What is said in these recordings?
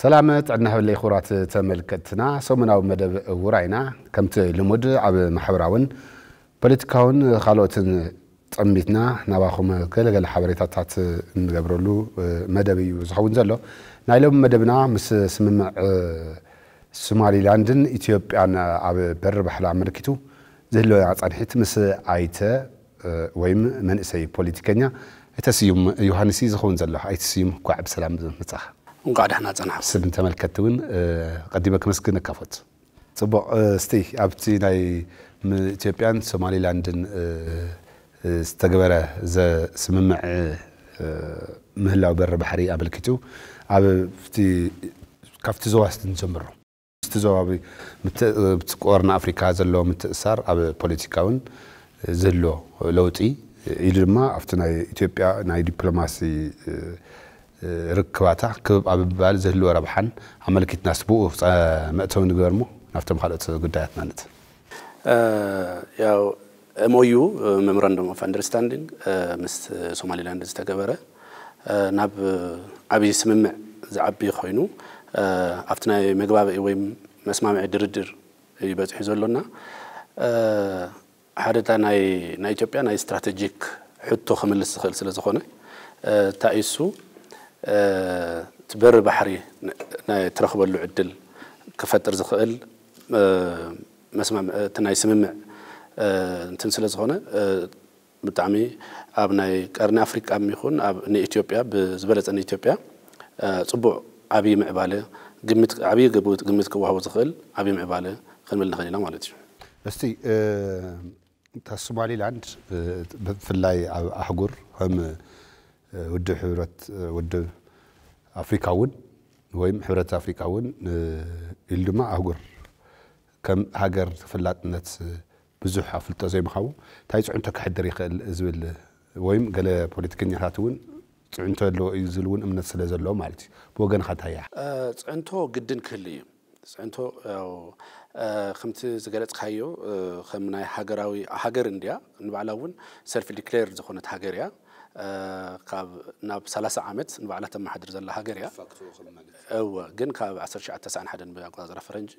ሰላም ጥዕና ይሃበለይ ክቡራት ተመልከትትና፣ ሰሙናዊ መደብ ውራይና ከምቲ ልሙድ ኣብ ማሕበራውን ፖለቲካውን ካልኦትን ጠሚትና ናባኹም ገለገለ ሓበሬታታት እንገብረሉ መደብ እዩ ዝኸውን ዘሎ። ናይ ሎሚ መደብና ምስ ስምምዕ ሶማሊላንድን ኢትዮጵያን ኣብ በሪ ባሕሪ ኣመልኪቱ ዝህልወና ጻንሒት ምስ ኣይተ ወይም መንእሰይ ፖለቲከኛ ኣይተ ስዩም ዮሃንስ እዩ ዝኸውን ዘሎ። ኣይተ ስዩም፣ እንኳዕ ብሰላም መጻኻ። እንኳዕ ደሕና ጸናሕኩም። ስም ተመልከትቲ እውን ቀዲመ ክመስግነካ እፈቱ። ጽቡቕ፣ እስቲ ኣብቲ ናይ ም-፣ ኢትዮጵያን ሶማሊላንድን ዝተገበረ ዘ-፣ ስምምዕ ምህላው በሪ ባሕሪ ኣመልኪቱ ኣብቲ፣ ካብቲ ዞባ እስቲ ንጀምሮ። ምስቲ ዞባዊ ምት-፣ ኣብቲ ቀርኒ ኣፍሪካ ዘሎ ምትእሳር ኣብ ፖለቲካውን ዝህሎ ለውጢ ኢሉ ድማ ኣብቲ ናይ ኢትዮጵያ ናይ ዲፕሎማሲ ርክባታ ክብ ኣብ ምባል ዝህልዎ ረብሓን ኣመልኪትናስ ብኡ ጸ-፣ መእተዊ ንግበር እሞ ናብቶም ካልኦት ጉዳያትና ንእተ። ያው ኤምኦዩ፣ Memorandum of Understanding፣ ምስ ሶማሊላንድ ዝተገበረ ናብ ዓብዪ ስምምዕ ዝዓቢ ኮይኑ፣ ኣብቲ ናይ መግባብኢ ወይ መስማምዒ ድርድር እዩ በፂሑ ዘሎና። ሓደ እታ ናይ፣ ናይ ኢትዮጵያ ናይ ስትራቴጂክ ሕቶ ክምልስ ዝኽእል ስለ ዝኾነ፣ እንታይ እዩ እሱ፣ እቲ በሪ ባሕሪ ናይ ትረኽበሉ ዕድል ክፈጥር ዝኽእል መስማም-፣ እቲ ናይ ስምምዕ እንትን ስለ ዝኾነ፣ ብጣዕሚ ኣብ ናይ ቀርኒ ኣፍሪቃ ይኹን ኣብ ንኢትዮጵያ፣ ብዝበለጸ ንኢትዮጵያ፣ ጽቡቕ ዓብዪ ምዕባለ ግምት፣ ዓብዪ ግቡ-፣ ግምት ክወሃቦ ዝኽእል ዓብዪ ምዕባለ ክንብል ንኽእል ኢና ማለት እዩ። እስቲ፣ እታ ሶማሊላንድ፣ ብፍላይ ኣብ ኣህጉር ከም ውድብ ሕብረት፣ ውድብ ኣፍሪካ እውን ወይም ሕብረት ኣፍሪካ እውን፣ ኢሉ ድማ ኣህጉር ከም ሃገር ተፈላጥነት ብዙሕ ኣፍልጦ ዘይምሃቡ እንታይ ፅዕንቶ ከሕድር ይኽእል ዝብል ወይም ገለ ፖለቲከኛታት እውን ፅዕንቶ ኣለዎ እዩ ዝብል እውን እምነት ስለ ዘለዎ ማለት እዩ። ብወገንኻ እንታይ እዩ? እ፣ ፅዕንቶ ግድን ክህሉ እዩ። ፅዕንቶ ያው፣ እ፣ ከምቲ ዝገለፅካዮ፣ እ፣ ከም ናይ ሃገራዊ ሃገር እንድያ፣ ንባዕላ እውን ሰልፍ ዲክሌርድ ዝኾነት ሃገር እያ። እ፣ ካብ ናብ ሰላሳ ዓመት ንባዕላ ተመሓድር ዘላ ሃገር እያ። ፋክቶ ከም ማለት። እወ፣ ግን ካብ ዓሰርተ ትሽዓተ ተስዓን ሓደን ብኣቆፃፅራ ፈረንጂ፣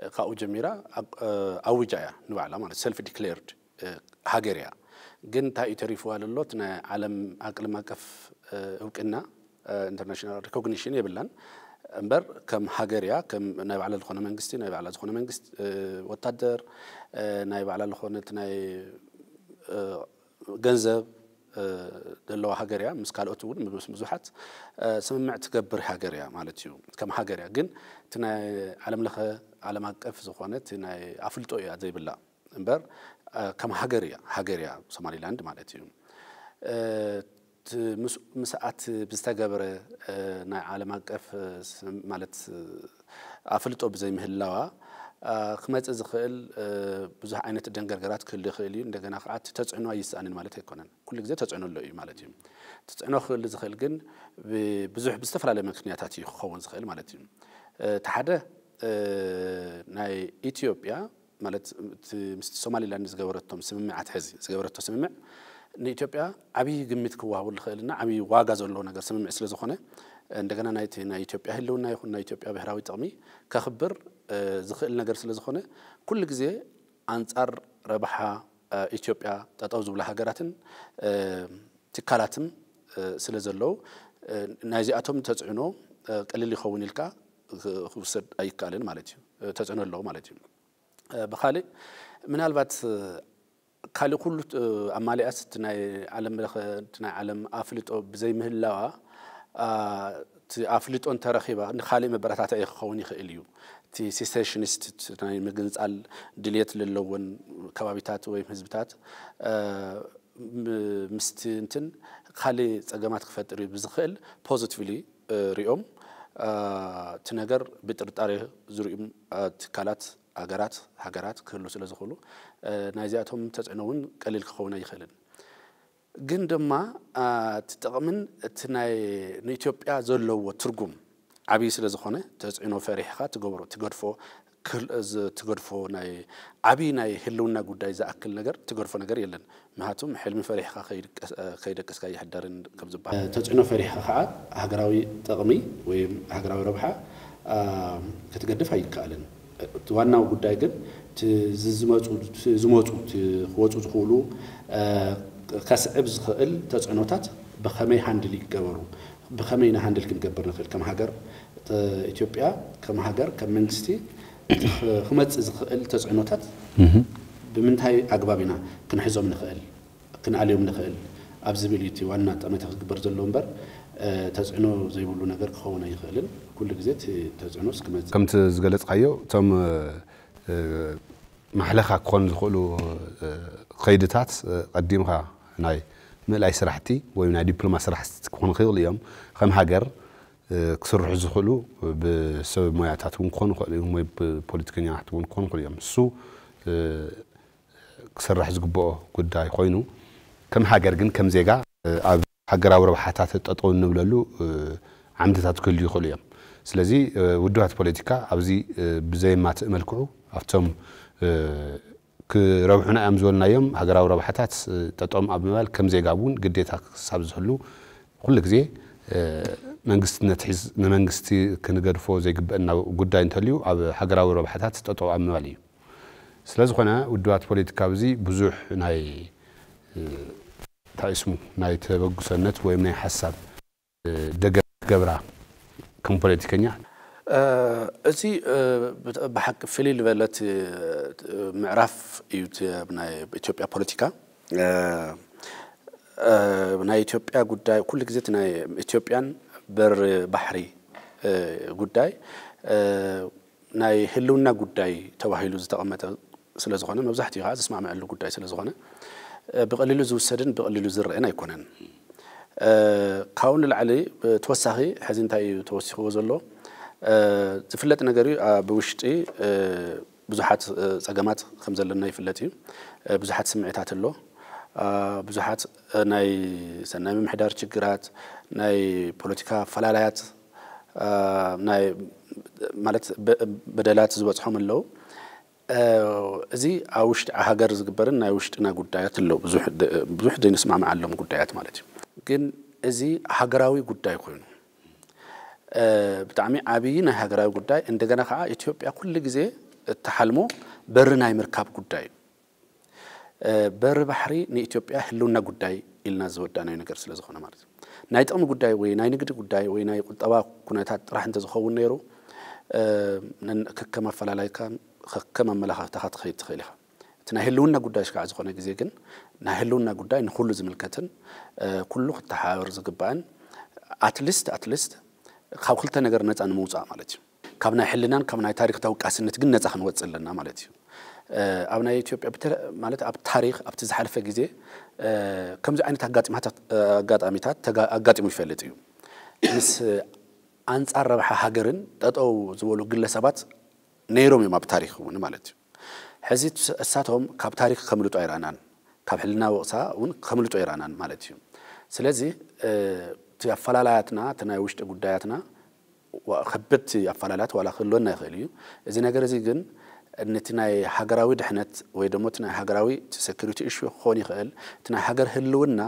እ፣ ካብኡ ጀሚራ ኣብ-፣ እ፣ ኣዊጃ እያ ንባዕላ ማለት ሰልፍ ዲክሌርድ፣ እ፣ ሃገር እያ። ግን እንታይ እዩ ተሪፍዋ ዘሎ? እቲ ናይ ዓለም፣ ዓለም ኣቀፍ፣ እ፣ እውቅና፣ እ፣ ኢንተርናሽናል ሪኮግኒሽን የብላን። እምበር ከም ሃገር እያ፣ ከም ናይ ባዕላ ዝኾነ መንግስቲ፣ ናይ ባዕላ ዝኾነ መንግስቲ፣ እ፣ ወታደር፣ እ፣ ናይ ባዕላ ዝኾነ እቲ ናይ፣ እ፣ ገንዘብ፣ እ፣ ዘለዋ ሃገር እያ። ምስ ካልኦት እውን ምስ ብዙሓት፣ እ፣ ስምምዕ ትገብር ሃገር እያ ማለት እዩ። ከም ሃገር እያ። ግን እቲ ናይ ዓለም ለኸ፣ ዓለም ኣቀፍ ዝኾነ እቲ ናይ ኣፍልጦ እያ ዘይብላ። እምበር፣ እ፣ ከም ሃገር እያ፣ ሃገር እያ ሶማሊላንድ ማለት እዩ። እ፣ ት-፣ ምስ-፣ ምስኣት ብዝተገብረ፣ እ፣ ናይ ዓለም ኣቀፍ፣ እ፣ ስም-፣ ማለት፣ እ፣ ኣፍልጦ ብዘይምህላዋ፣ እ፣ ክመጽእ ዝኽእል፣ እ፣ ብዙሕ ዓይነት ደንገርገራት ክህሉ ይኽእል እዩ። እንደገና ከዓ እቲ ተጽዕኖ ኣይስኣንን ማለት ኣይኮነን። ኩሉ ግዜ ተጽዕኖ ኣሎ እዩ ማለት እዩ። ተጽዕኖ ክህሉ ዝኽእል ግን ብ-፣ ብዙሕ ብዝተፈላለየ ምክንያታት እዩ ክኸውን ዝኽእል ማለት እዩ። እ፣ እቲ ሓደ፣ እ፣ ናይ ኢትዮጵያ ማለት እቲ ምስቲ ሶማሊላንድ ዝገበረቶም ስምምዓት ሕዚ ዝገበረቶ ስምምዕ ንኢትዮጵያ ዓብዪ ግምት ክወሃበሉ ዝኽእልና ዓብዪ ዋጋ ዘለዎ ነገር ስምምዕ ስለ ዝኾነ፣ እንደገና ናይቲ ናይ ኢትዮጵያ ህልውና ይኹን ናይ ኢትዮጵያ ብሔራዊ ጥቕሚ ከኽብር፣ እ፣ ዝኽእል ነገር ስለ ዝኾነ፣ ኩሉ ግዜ ኣንጻር ረብሓ፣ እ፣ ኢትዮጵያ ጠጠው ዝብላ ሃገራትን፣ እ፣ ትካላትን፣ እ፣ ስለ ዘለዉ፣ እ፣ ናይዚኣቶም ተጽዕኖ፣ እ፣ ቀሊል ይኸውን ኢልካ ክ-፣ ክውሰድ ኣይከኣልን ማለት እዩ። እ፣ ተጽዕኖ ኣለዎ ማለት እዩ። እ፣ ብኻልእ ምናልባት፣ እ፣ ካልእ ኩሉ፣ እ፣ ኣማሊኣስ እቲ ናይ ዓለም ለኸ፣ እቲ ናይ ዓለም ኣፍልጦ ብዘይምህላዋ፣ አ፣ እቲ ኣፍልጦ እንተረኺባ ንኻልእ መበረታትዒ ክኸውን ይኽእል እዩ። እቲ ሴሴሽኒስት፣ እቲ ናይ ምግንጻል ድልየት ለለዎን ከባቢታት ወይም ህዝብታት፣ እ፣ ም-፣ ምስቲ እንትን ካልእ ጸገማት ክፈጥር እዩ ብዝኽእል ፖዚቲቭሊ፣ እ፣ ሪኦም፣ እ፣ እቲ ነገር ብጥርጣሬ ዝርእዩ፣ እ፣ ትካላት፣ ኣገራት፣ ሃገራት ክህሉ ስለ ዝኽእሉ፣ እ፣ ናይዚኣቶም ተጽዕኖ እውን ቀሊል ክኸውን ኣይኽእልን። ግን ድማ፣ እ፣ እቲ ጥቕምን እቲ ናይ ንኢትዮጵያ ዘለዎ ትርጉም ዓብዪ ስለ ዝኾነ፣ ተጽዕኖ ፈሪሕኻ ትገብሮ፣ ትገድፎ፣ ክል-፣ ዝ-፣ ትገድፎ ናይ ዓብዪ ናይ ህልውና ጉዳይ ዝኣክል ነገር ትገድፎ ነገር የለን። ምክንያቱም ሕልሚ ፈሪሕኻ ከይድቀስ-፣ እ፣ ከይደቀስካ ኣይሕደርን ከም ዝበሃል። ተጽዕኖ ፈሪሕኻ ከዓ ሃገራዊ ጥቕሚ ወይ ሃገራዊ ረብሓ፣ ክትገድፍ ኣይከኣልን። እቲ ዋናው ጉዳይ ግን እቲ ዝመፁ ዝመፁ ክወፁ ዝኽእሉ ከስዕብ ዝኽእል ተፅዕኖታት ብኸመይ ሃንድል ይገበሩ፣ ብኸመይ ኢና ሃንድል ክንገብር ንኽእል ከም ሃገር ኢትዮጵያ፣ ከም ሃገር፣ ከም መንግስቲ እቲ ክመፅእ ዝኽእል ተፅዕኖታት ብምንታይ ኣግባብ ኢና ክንሕዞም ንኽእል፣ ክንኣልዮም ንኽእል ኣብ ዝብል እዩ እቲ ዋና ጠመተ ክግበር ዘለዎ እምበር ተፅዕኖ ዘይብሉ ነገር ክኸውን ኣይኽእልን። ኩሉ ግዜ እቲ ተፅዕኖ እስክመፅእ ከምቲ ዝገለፅካዮ እቶም ማሕለኻ ክኾኑ ዝኽእሉ ከይድታት ቀዲምካ ናይ ምእላይ ስራሕቲ ወይ ናይ ዲፕሎማ ስራሕቲ ክኾኑ ይኽእሉ እዮም። ከም ሃገር ክስርሑ ዝኽእሉ ብሰብ ሞያታት እውን ክኾኑ ይኽእሉ እዮም ወይ ብፖለቲከኛታት እውን ክኾኑ ይኽእሉ እዮም። እሱ ክስራሕ ዝግብኦ ጉዳይ ኮይኑ ከም ሃገር ግን ከም ዜጋ ኣብ ሃገራዊ ረብሓታት ጠጠው እንብለሉ ዓምድታት ክህልዩ ይኽእሉ እዮም። ስለዚ ውድባት ፖለቲካ ኣብዚ ብዘየማትእ መልክዑ ኣብቶም ክረብሑና እዮም ዝበልናዮም ሃገራዊ ረብሓታት ጠጠም ኣብ ምባል ከም ዜጋ እውን ግዴታ ክሳብ ዝህሉ ኩሉ ግዜ መንግስቲ ነትሒዝ ንመንግስቲ ክንገድፎ ዘይግበአና ጉዳይ እንተልዩ ኣብ ሃገራዊ ረብሓታት ጠጠው ኣብ ምባል እዩ። ስለዝኾነ ውድባት ፖለቲካ ኣብዚ ብዙሕ ናይ እንታይ ስሙ ናይ ተበግሶነት ወይም ናይ ሓሳብ ደገፍ ክገብራ ከም ፖለቲከኛ እዚ ብሓቂ ፍልይ ዝበለት ምዕራፍ እዩ ናይ ኢትዮጵያ ፖለቲካ። ናይ ኢትዮጵያ ጉዳይ ኩሉ ግዜ ናይ ኢትዮጵያን በር ባሕሪ ጉዳይ ናይ ህልውና ጉዳይ ተባሂሉ ዝተቐመጠ ስለ ዝኾነ መብዛሕትኡ ከዓ ዝስማዕመዐሉ ጉዳይ ስለ ዝኾነ ብቐሊሉ ዝውሰድን ብቐሊሉ ዝረአን ኣይኮነን። ካብኡ ንላዕሊ ተወሳኺ ሕዚ እንታይ እዩ ተወሲኽዎ ዘሎ ዝፍለጥ ነገር እዩ። ብውሽጢ ብዙሓት ፀገማት ከም ዘለና ይፍለጥ እዩ። ብዙሓት ስምዒታት ኣሎ። ብዙሓት ናይ ሰናይ ምምሕዳር ችግራት፣ ናይ ፖለቲካ ኣፈላላያት፣ ናይ ማለት በደላት ዝበፅሖም ኣለዉ። እዚ ኣብ ውሽጢ ሃገር ዝግበርን ናይ ውሽጥና ጉዳያት ኣለዉ። ብዙሕ ዘይንስማማዓሎም ጉዳያት ማለት እዩ። ግን እዚ ሃገራዊ ጉዳይ ኮይኑ ብጣዕሚ ዓብዪ ናይ ሃገራዊ ጉዳይ እንደገና ከዓ ኢትዮጵያ ኩሉ ግዜ እትሓልሞ በሪ ናይ ምርካብ ጉዳይ እዩ። በሪ ባሕሪ ንኢትዮጵያ ህልውና ጉዳይ ኢልና ዝወዳናዮ ነገር ስለ ዝኾነ ማለት እዩ። ናይ ጥቕሚ ጉዳይ ወይ ናይ ንግዲ ጉዳይ ወይ ናይ ቁጠባ ኩነታት ጥራሕ እንተዝኸውን ነይሩ ከከም ኣፈላላይካን ከከም ኣመላኻኽታኻ ትኸይድ ትኽእል ኢኻ። እቲ ናይ ህልውና ጉዳይ ከዓ ዝኾነ ግዜ ግን ናይ ህልውና ጉዳይ ንኩሉ ዝምልከትን ኩሉ ክተሓባበር ዝግባእን ኣትሊስት ኣትሊስት ካብ ክልተ ነገር ነፃ ንምውፃእ ማለት እዩ። ካብ ናይ ሕልናን ካብ ናይ ታሪክ ተወቃስነት ግን ነፃ ክንወፅእ ኣለና ማለት እዩ። ኣብ ናይ ኢትዮጵያ ማለት ኣብ ታሪክ ኣብቲ ዝሓለፈ ግዜ ከምዚ ዓይነት ኣጋጣሚታት ኣጋጢሙ ይፈልጥ እዩ። ምስ ኣንፃር ረብሓ ሃገርን ጠጠው ዝበሉ ግለሰባት ነይሮም እዮም ኣብ ታሪክ እውን ማለት እዩ። ሕዚ እሳቶም ካብ ታሪክ ከምልጡ ኣይረኣናን፣ ካብ ሕልና ወቕሳ እውን ከምልጡ ኣይረኣናን ማለት እዩ። ስለዚ እቲ ኣፈላላያትና እቲ ናይ ውሽጢ ጉዳያትና ከበድቲ ኣፈላላት ዋላ ክህልወና ይኽእል እዩ። እዚ ነገር እዚ ግን ነቲ ናይ ሃገራዊ ድሕነት ወይ ደሞ እቲ ናይ ሃገራዊ security issue ክኸውን ይኽእል እቲ ናይ ሃገር ህልውና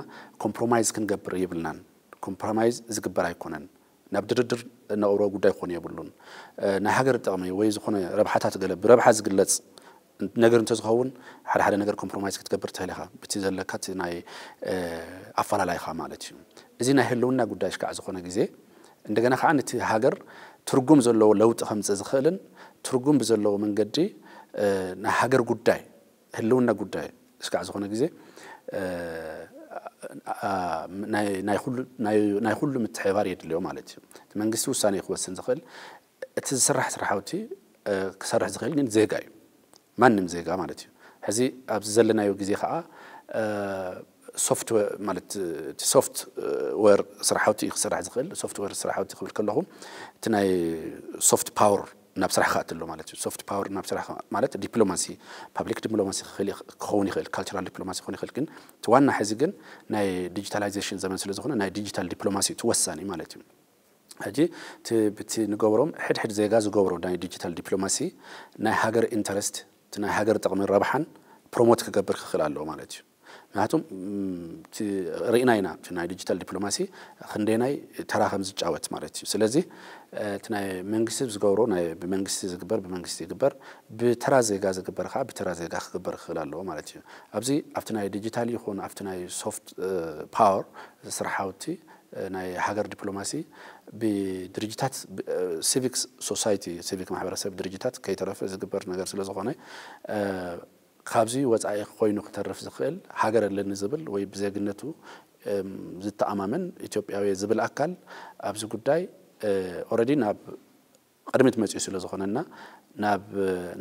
ኮምፕሮማይዝ ክንገብር የብልናን። ኮምፕሮማይዝ ዝግበር ኣይኮነን። ናብ ድርድር እነቕርቦ ጉዳይ ክኾን የብሉን። ናይ ሃገር ጥቕሚ ወይ ዝኾነ ረብሓታት ገለ ብረብሓ ዝግለፅ ነገር እንተዝኸውን ሓደ ሓደ ነገር ኮምፕሮማይዝ ክትገብር ትኽእል ኢኻ ብቲ ዘለካ እቲ ናይ ኣፈላላይኻ ማለት እዩ። እዚ ናይ ህልውና ጉዳይ ሽካዕ ዝኾነ ግዜ እንደገና ከዓ ነቲ ሃገር ትርጉም ዘለዎ ለውጢ ከምፅእ ዝኽእልን ትርጉም ብዘለዎ መንገዲ ናይ ሃገር ጉዳይ ህልውና ጉዳይ እስካዕ ዝኾነ ግዜ ናይ ኩሉ ምትሕባር የድልዮ ማለት እዩ። እቲ መንግስቲ ውሳኔ ክወስን ዝኽእል እቲ ዝስራሕ ስራሕቲ ክሰርሕ ዝኽእል ግን ዜጋ እዩ። ማንም ዜጋ ማለት እዩ። ሕዚ ኣብዚ ዘለናዮ ግዜ ከዓ ሶፍትዌር ማለት ሶፍት ዌር ስራሕቲ ክሰርሕ ዝኽእል ሶፍትዌር ስራሕቲ ክብል ከለኹ እቲ ናይ ሶፍት ፓወር ናብ ስራሕ ክኣቲ ኣሎ ማለት እዩ። ሶፍት ፓወር ናብ ስራሕ ማለት ዲፕሎማሲ ፓብሊክ ዲፕሎማሲ ክኸውን ይኽእል ካልቸራል ዲፕሎማሲ ክኸውን ይኽእል ግን እቲ ዋና ሕዚ ግን ናይ ዲጂታላይዜሽን ዘመን ስለ ዝኾነ ናይ ዲጂታል ዲፕሎማሲ እቲ ወሳኒ ማለት እዩ። ሕጂ ብቲ ንገብሮም ሕድሕድ ዜጋ ዝገብሮ ናይ ዲጂታል ዲፕሎማሲ ናይ ሃገር ኢንተረስት እቲ ናይ ሃገር ጥቕሚ ረብሓን ፕሮሞት ክገብር ክኽእል ኣለዎ ማለት እዩ። ምክንያቱም ርኢና ኢና ናይ ዲጂታል ዲፕሎማሲ ክንደናይ ተራ ከም ዝጫወት ማለት እዩ። ስለዚ እቲ ናይ መንግስቲ ዝገብሮ ናይ ብመንግስቲ ዝግበር ብመንግስቲ ይግበር፣ ብተራ ዜጋ ዝግበር ከዓ ብተራ ዜጋ ክግበር ክኽእል ኣለዎ ማለት እዩ። ኣብዚ ኣብቲ ናይ ዲጂታል ይኹን ኣብቲ ናይ ሶፍት ፓወር ስራሓውቲ ናይ ሃገር ዲፕሎማሲ ብድርጅታት ሲቪክ ሶሳይቲ ሲቪክ ማሕበረሰብ ድርጅታት ከይተረፈ ዝግበር ነገር ስለዝኾነ ካብዚ ወፃኢ ኮይኑ ክተርፍ ዝኽእል ሃገር ኣለኒ ዝብል ወይ ብዜግነቱ ዝተኣማመን ኢትዮጵያዊ ዝብል ኣካል ኣብዚ ጉዳይ ኦረዲ ናብ ቅድሚት መፅኡ ስለ ዝኾነና ናብ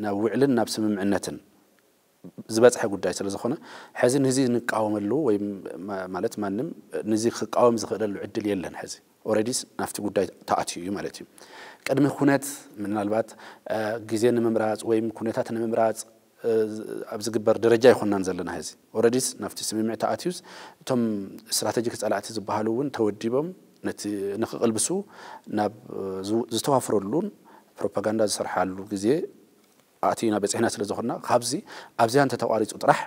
ናብ ውዕልን ናብ ስምምዕነትን ዝበፅሐ ጉዳይ ስለ ዝኾነ ሕዚ ንዚ ንቃወመሉ ወይ ማለት ማንም ንዚ ክቃወም ዝኽእለሉ ዕድል የለን። ሕዚ ኦረዲስ ናብቲ ጉዳይ ተኣትዩ እዩ ማለት እዩ። ቅድሚ ኩነት ምናልባት ግዜ ንምምራፅ ወይም ኩነታት ንምምራፅ ኣብ ዝግበር ደረጃ ይኮናን ዘለና። ሕዚ ኦረዲስ ናብቲ ስምምዕ ተኣትዩስ እቶም ስትራቴጂክ ፀላእቲ ዝበሃሉ እውን ተወዲቦም ነቲ ንክቕልብሱ ናብ ዝተዋፍረሉን ፕሮፓጋንዳ ዝሰርሓሉ ግዜ ኣእቲና በፂሕና ስለ ዝኾንና ካብዚ ኣብዚያ እንተተቋሪፁ ጥራሕ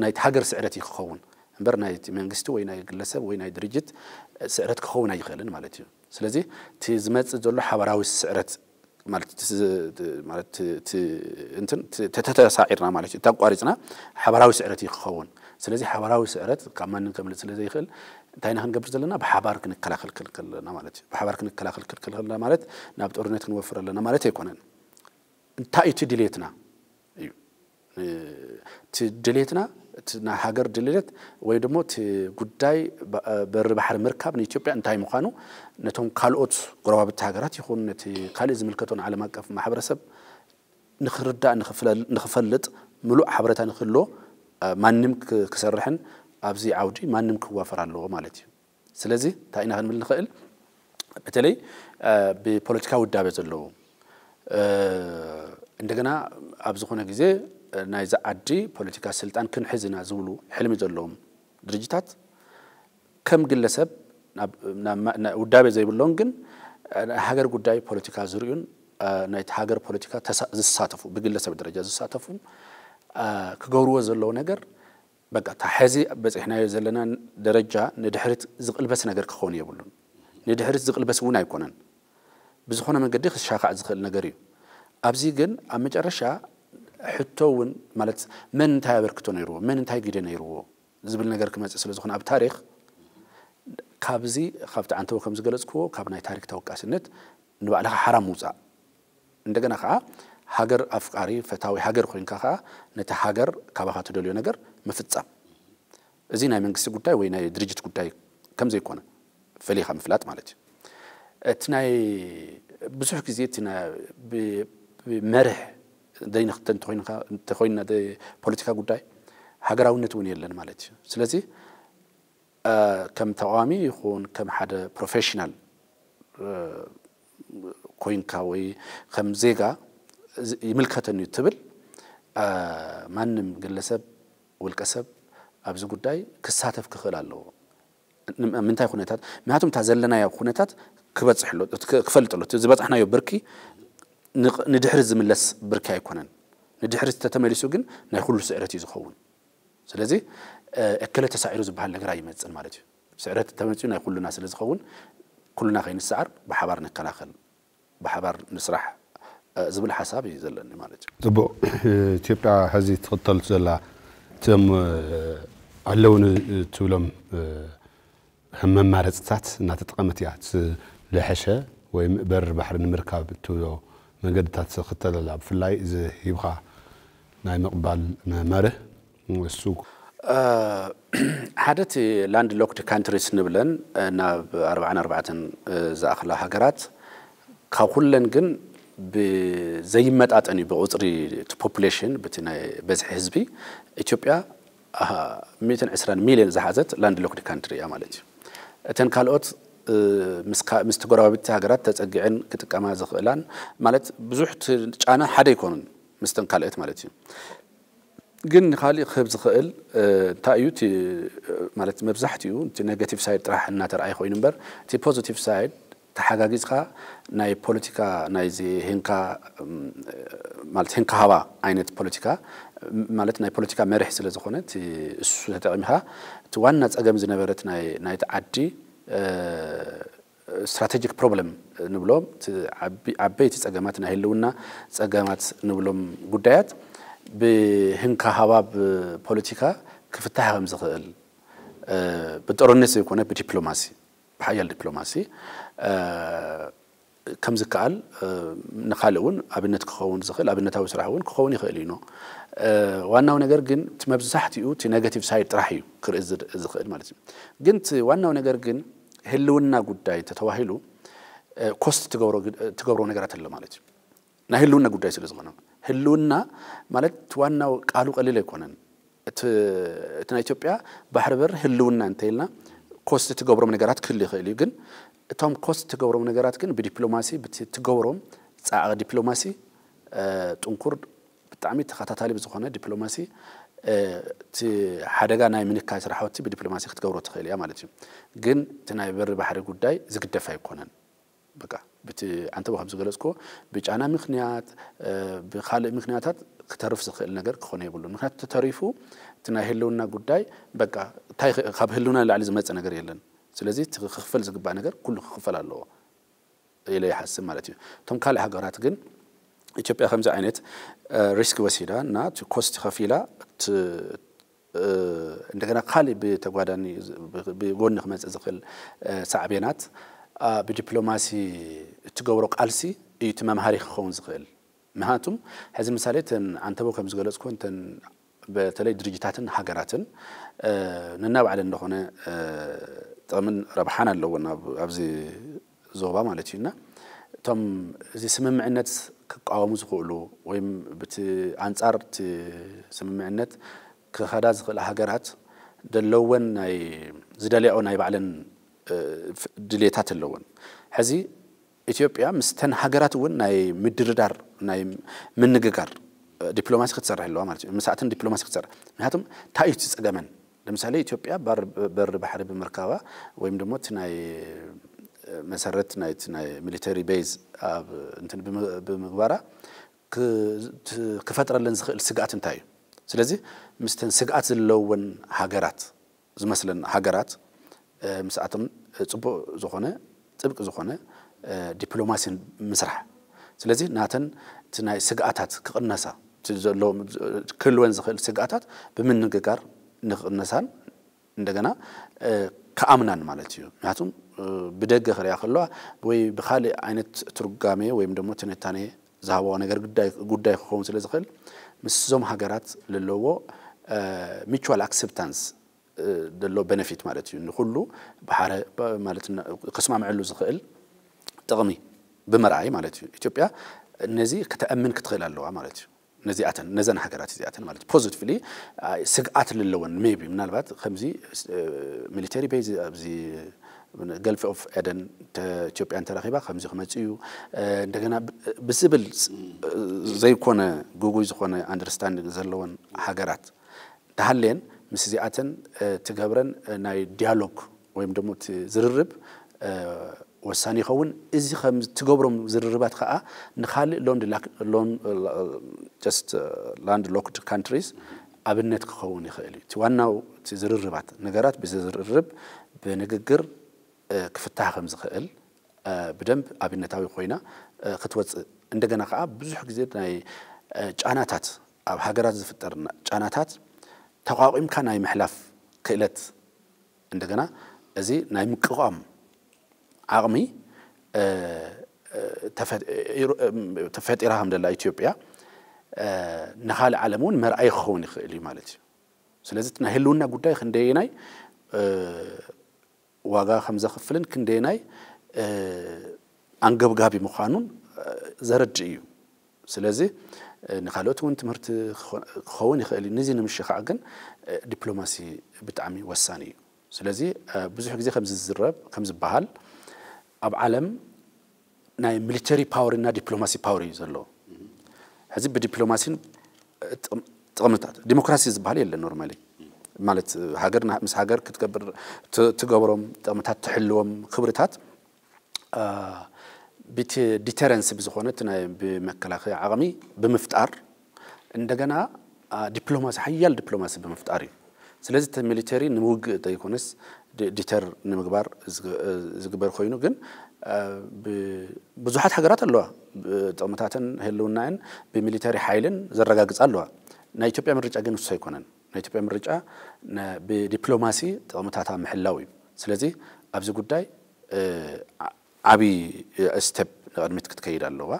ናይቲ ሃገር ስዕረት እዩ ክኸውን እምበር ናይቲ መንግስቲ ወይ ናይ ግለሰብ ወይ ናይ ድርጅት ስዕረት ክኸውን ኣይኽእልን ማለት እዩ። ስለዚ እቲ ዝመፅእ ዘሎ ሓባራዊ ስዕረት ማለት እንትን ተተሳዒርና ማለት እዩ ተቋሪፅና ሓባራዊ ስዕረት እዩ ክኸውን። ስለዚ ሓባራዊ ስዕረት ካብ ማንም ከምልጥ ስለ ዘይኽእል እንታይ ኢና ክንገብር ዘለና? ብሓባር ክንከላኸል ክልክል ኣለና ማለት እዩ። ብሓባር ክንከላኸል ክልክል ኣለና ማለት ናብ ጦርነት ክንወፍር ኣለና ማለት ኣይኮነን። እንታይ እቲ ድሌትና እዩ? እቲ ድሌትና እቲ ናይ ሃገር ድሌት ወይ ደግሞ እቲ ጉዳይ በሪ ባሕሪ ምርካብ ንኢትዮጵያ እንታይ ምዃኑ ነቶም ካልኦት ጎረባብቲ ሃገራት ይኹን ነቲ ካልእ ዝምልከቶን ዓለም ኣቀፍ ማሕበረሰብ ንክርዳእ ንክፈልጥ ምሉእ ሓበሬታ ንክህልዎ ማንም ክሰርሕን ኣብዚ ዓውዲ ማንም ክዋፈር ኣለዎ ማለት እዩ። ስለዚ እንታይ ኢና ክንብል ንኽእል? በተለይ ብፖለቲካ ውዳበ ዘለዉ እንደገና ኣብ ዝኾነ ግዜ ናይዚ ዓዲ ፖለቲካ ስልጣን ክንሕዝ ኢና ዝብሉ ሕልሚ ዘለዎም ድርጅታት ከም ግለሰብ ውዳቤ ዘይብሎም ግን ሃገር ጉዳይ ፖለቲካ ዝርእዩን ናይቲ ሃገር ፖለቲካ ዝሳተፉ ብግለሰብ ደረጃ ዝሳተፉ ክገብርዎ ዘለዉ ነገር በቃ እታ ሕዚ በፂሕናዮ ዘለና ደረጃ ንድሕሪት ዝቕልበስ ነገር ክኸውን የብሉን። ንድሕሪት ዝቕልበስ እውን ኣይኮነን። ብዝኾነ መንገዲ ክሻኻዕ ዝኽእል ነገር እዩ። ኣብዚ ግን ኣብ መጨረሻ ሕቶ እውን ማለት መን እንታይ ኣበርክቶ ነይርዎ፣ መን እንታይ ግደ ነይርዎ ዝብል ነገር ክመፅእ ስለ ዝኾነ ኣብ ታሪክ ካብዚ ካብቲ ዓንተቦ ከም ዝገለፅክዎ ካብ ናይ ታሪክ ተወቃስነት ንባዕልኻ ሓራ ምውፃእ እንደገና ከዓ ሃገር ኣፍቃሪ ፈታዊ ሃገር ኮይንካ ከዓ ነቲ ሃገር ካባኻ ትደልዮ ነገር ምፍፃም። እዚ ናይ መንግስቲ ጉዳይ ወይ ናይ ድርጅት ጉዳይ ከም ዘይኮነ ፈሊኻ ምፍላጥ ማለት እዩ። እቲ ናይ ብዙሕ ግዜ እቲ መርሕ ዘይንክተል እንተኮይና ፖለቲካ ጉዳይ ሃገራውነት እውን የለን ማለት እዩ። ስለዚ ከም ተቃዋሚ ይኹን ከም ሓደ ፕሮፌሽናል ኮይንካ ወይ ከም ዜጋ ይምልከተኒ እዩ ትብል ማንም ግለሰብ ውልቀ ሰብ ኣብዚ ጉዳይ ክሳተፍ ክኽእል ኣለዎ። ምንታይ ኩነታት ምክንያቱም እታ ዘለናዮ ኩነታት ክበፅሕ ኣሎ ክፈልጥ ኣሎ ዝበፅሕናዮ ብርኪ ንድሕሪ ዝምለስ ብርኪ ኣይኮነን። ንድሕሪ ተተመሊሱ ግን ናይ ኩሉ ስዕረት እዩ ዝኸውን። ስለዚ እከለ ተሳዒሩ ዝበሃል ነገር ኣይመፅን ማለት እዩ። ስዕረት ተመፅኡ ናይ ኩሉና ስለ ዝኸውን ኩሉና ከይንሰዓር ብሓባር ንከላኸል ብሓባር ንስራሕ ዝብል ሓሳብ እዩ ዘለኒ ማለት እዩ። ፅቡቕ። ኢትዮጵያ ሕዚ ትኽተልቱ ዘላ እቶም ኣለውኒ ትብሎም መማረፅታት እናተጠቐመት እያ ዝለሐሸ ወይ ምእበር ባሕሪ ንምርካብ ትብሎ መንገድታት ትኽተል ኣላ። ብፍላይ እዚ ሂብኻ ናይ ምቕባል መርህ እሱ ሓደ እቲ ላንድ ሎክድ ካንትሪስ ንብለን ናብ ኣርባዓን ኣርባዕተን ዝኣኽላ ሃገራት ካብ ኩለን ግን ብዘይመጣጠን እዩ ብቁፅሪ እቲ ፖፑሌሽን ብቲ ናይ በዝሒ ህዝቢ ኢትዮጵያ ሚእትን ዕስራን ሚልዮን ዝሓዘት ላንድ ሎክድ ካንትሪ እያ ማለት እዩ። እተን ካልኦት ምስ ጎረባብቲ ሃገራት ተፀጊዐን ክጥቀማ ዝኽእላን ማለት ብዙሕ ጫና ሓደ ኣይኮኑን ምስተን ካልኦት ማለት እዩ። ግን ንካሊእ ክህብ ዝኽእል እንታይ እዩ ማለት መብዛሕትኡ እቲ ኔጋቲቭ ሳይድ ጥራሕ እናተረኣየ ኮይኑ እምበር እቲ ፖዚቲቭ ሳይድ ተሓጋጊዝካ ናይ ፖለቲካ ናይዚ ህንካ ማለት ህንካ ሃባ ዓይነት ፖለቲካ ማለት ናይ ፖለቲካ መርሕ ስለ ዝኾነ እሱ ተጠቒምካ እቲ ዋና ጸገም ዝነበረት ናይቲ ዓዲ strategic problem ንብሎም ዓበይቲ ጸገማት ናይ ህልውና ጸገማት ንብሎም ጉዳያት ብህንካ ሃባብ ፖለቲካ ክፍታሕ ከም ዝኽእል ብጦርነት ዘይኮነ ብዲፕሎማሲ ብሓያል ዲፕሎማሲ ከም ዝከኣል ንካልእ እውን ኣብነት ክኸውን ዝኽእል ኣብነታዊ ስራሕ እውን ክኸውን ይኽእል እዩ። ዋናው ነገር ግን እቲ መብዛሕትኡ እቲ negative side ጥራሕ እዩ ክርኢ ዝኽእል ማለት እዩ። ግን እቲ ዋናው ነገር ግን ህልውና ጉዳይ እንተተባሂሉ cost ትገብሮ ነገራት ኣሎ ማለት እዩ። ናይ ህልውና ጉዳይ ስለ ዝኾነ ህልውና ማለት ዋናው ቃሉ ቀሊል ኣይኮነን። እቲ ናይ ኢትዮጵያ ባሕሪ በር ህልውና እንተኢልና cost ትገብሮም ነገራት ክህሉ ይኽእል እዩ። ግን እቶም cost ትገብሮም ነገራት ግን ብዲፕሎማሲ ብቲ ትገብሮም ጻዕቂ ዲፕሎማሲ ጥንኩር ብጣዕሚ ተኸታታሊ ብዝኾነ ዲፕሎማሲ እቲ ሓደጋ ናይ ምንካይ ስራሕቲ ብዲፕሎማሲ ክትገብሮ ትኽእል እያ ማለት እዩ። ግን እቲ ናይ በሪ ባሕሪ ጉዳይ ዝግደፍ ኣይኮነን። በቃ ብቲ ኣንተ ከም ዝገለጽኮ ብጫና ምክንያት ብካልእ ምክንያታት ክተርፍ ዝኽእል ነገር ክኾነ የብሉን። ምክንያቱ ተተሪፉ እቲ ናይ ህልውና ጉዳይ በቃ እንታይ ካብ ህልውና ንላዕሊ ዝመጸ ነገር የለን። ስለዚ ክኽፈል ዝግባእ ነገር ኩሉ ክኽፈል ኣለዎ ኢለ ይሓስብ ማለት እዩ። እቶም ካልእ ሃገራት ግን ኢትዮጵያ ከምዚ ዓይነት risk ወሲዳ እና cost ከፊላ እንደገና ካልእ ብተጓዳኒ ብጎኒ ክመጽእ ዝኽእል ሳዕቤናት ብዲፕሎማሲ እትገብሮ ቃልሲ እዩ እቲ መምሃሪ ክኸውን ዝኽእል። ምክንያቱም ሕዚ ምሳሌ እተን ዓንተቦ ከም ዝገለጽኩ እተን በተለይ ድርጅታትን ሃገራትን ነናባዕለን እንደኾነ ጥቕምን ረብሓን ኣለዎን ኣብዚ ዞባ ማለት እዩ እና እቶም እዚ ስምምዕነት ክቃወሙ ዝኽእሉ ወይም ብቲ ኣንጻር እቲ ስምምዕነት ክኸዳ ዝኽእላ ሃገራት ዘለወን ናይ ዝደልያኦ ናይ ባዕለን ድሌታት ኣለወን። ሕዚ ኢትዮጵያ ምስተን ሃገራት እውን ናይ ምድርዳር ናይ ምንግጋር ዲፕሎማሲ ክትሰርሕ ኣለዋ ማለት እዩ። ምሳእተን ዲፕሎማሲ ክትሰርሕ ምክንያቱም እንታይ እዩ እቲ ጸገመን ለምሳሌ ኢትዮጵያ በሪ ባሕሪ ብምርካባ ወይም ደግሞ እቲ ናይ መሰረት ናይቲ ናይ ሚሊተሪ ቤዝ ኣብ እንትን ብምግባራ ክፈጥረለን ዝኽእል ስግኣት እንታይ እዩ? ስለዚ ምስተን ስግኣት ዘለወን ሃገራት ዝመስለን ሃገራት ምስኣቶም ጽቡቕ ዝኾነ ጥብቂ ዝኾነ ዲፕሎማሲ ምስራሕ። ስለዚ ናተን እቲ ናይ ስግኣታት ክቕነሳ ክህልወን ዝኽእል ስግኣታት ብምንግጋር ንክቕነሳን እንደገና ክኣምናን ማለት እዩ። ምክንያቱም ብደገ ክሪኣ ከለዋ ወይ ብካልእ ዓይነት ትርጓሜ ወይም ደግሞ ትንታኔ ዝሃበዋ ነገር ጉዳይ ክኸውን ስለ ዝኽእል ምስዞም ሃገራት ለለዎ mutual acceptance ዘሎ benefit ማለት እዩ። ንኩሉ ብሓረ ማለት ከስማምዐሉ ዝኽእል ጥቕሚ ብምርኣይ ማለት እዩ። ኢትዮጵያ ነዚ ከተእምን ክትኽእል ኣለዋ ማለት እዩ። ነዚኣተን ነዘን ሃገራት እዚኣተን ማለት positively ስግኣት ለለወን maybe ምናልባት ከምዚ ሚሊተሪ ቤዝ ኣብዚ ገልፍ ኦፍ ኤደን ኢትዮጵያ እንተረኺባ ከምዚ ክመጽእ እዩ እንደገና ብዝብል ዘይኮነ ግጉይ ዝኾነ understanding ዘለወን ሃገራት እንተሃልየን ምስ እዚኣተን ትገብረን ናይ ዲያሎግ ወይም ደሞ እቲ ዝርርብ ወሳኒ ይኸውን። እዚ ከም ትገብሮም ዝርርባት ከዓ ንካልእ just land locked countries ኣብነት ክኸውን ይኽእል እዩ። እቲ ዋናው እቲ ዝርርባት ነገራት ብዝርርብ ብንግግር ክፍታሕ ከም ዝኽእል ብደንብ ኣብነታዊ ኮይና ክትወፅእ እንደገና ከዓ ብዙሕ ግዜ ናይ ጫናታት ኣብ ሃገራት ዝፍጠር ጫናታት ተቋቒምካ ናይ ምሕላፍ ክእለት እንደገና እዚ ናይ ምቅቋም ዓቕሚ ተፈጢራ ከም ደላ ኢትዮጵያ ንካልእ ዓለም እውን መርኣይ ክኸውን ይኽእል እዩ ማለት እዩ። ስለዚ ናይ ህልውና ጉዳይ ክንደየናይ ዋጋ ከም ዘኽፍልን ክንደየናይ ኣንገብጋቢ ምዃኑን ዘረድእ እዩ። ስለዚ ንካልኦት እውን ትምህርቲ ክኸውን ይኽእል እዩ። ነዚ ንምሽኻዕ ግን ዲፕሎማሲ ብጣዕሚ ወሳኒ እዩ። ስለዚ ብዙሕ ግዜ ከም ዝዝረብ ከም ዝበሃል ኣብ ዓለም ናይ ሚሊተሪ ፓወር እና ዲፕሎማሲ ፓወር እዩ ዘሎ። ሕዚ ብዲፕሎማሲን ጥቕምታት ዲሞክራሲ ዝበሃል የለን normally ማለት ሃገር ምስ ሃገር ክትገብር ትገብሮም ጥቕምታት ትሕልዎም ክብርታት ብቲ ዲተረንስ ብዝኾነ እቲ ናይ ብመከላኸያ ዓቕሚ ብምፍጣር እንደገና ዲፕሎማሲ ሓያል ዲፕሎማሲ ብምፍጣር እዩ። ስለዚ እቲ ሚሊተሪ ንምውግእ ዘይኮነስ ዲተር ንምግባር ዝግበር ኮይኑ ግን ብዙሓት ሃገራት ኣለዋ ጥቕምታተን ህልውናን ብሚሊተሪ ሓይልን ዘረጋግፃ ኣለዋ። ናይ ኢትዮጵያ ምርጫ ግን እሱ ኣይኮነን። ናይ ኢትዮጵያ ምርጫ ብዲፕሎማሲ ጥቕምታታ ምሕላው እዩ። ስለዚ ኣብዚ ጉዳይ ዓብዪ ስቴፕ ንቕድሚት ክትከይድ ኣለዋ።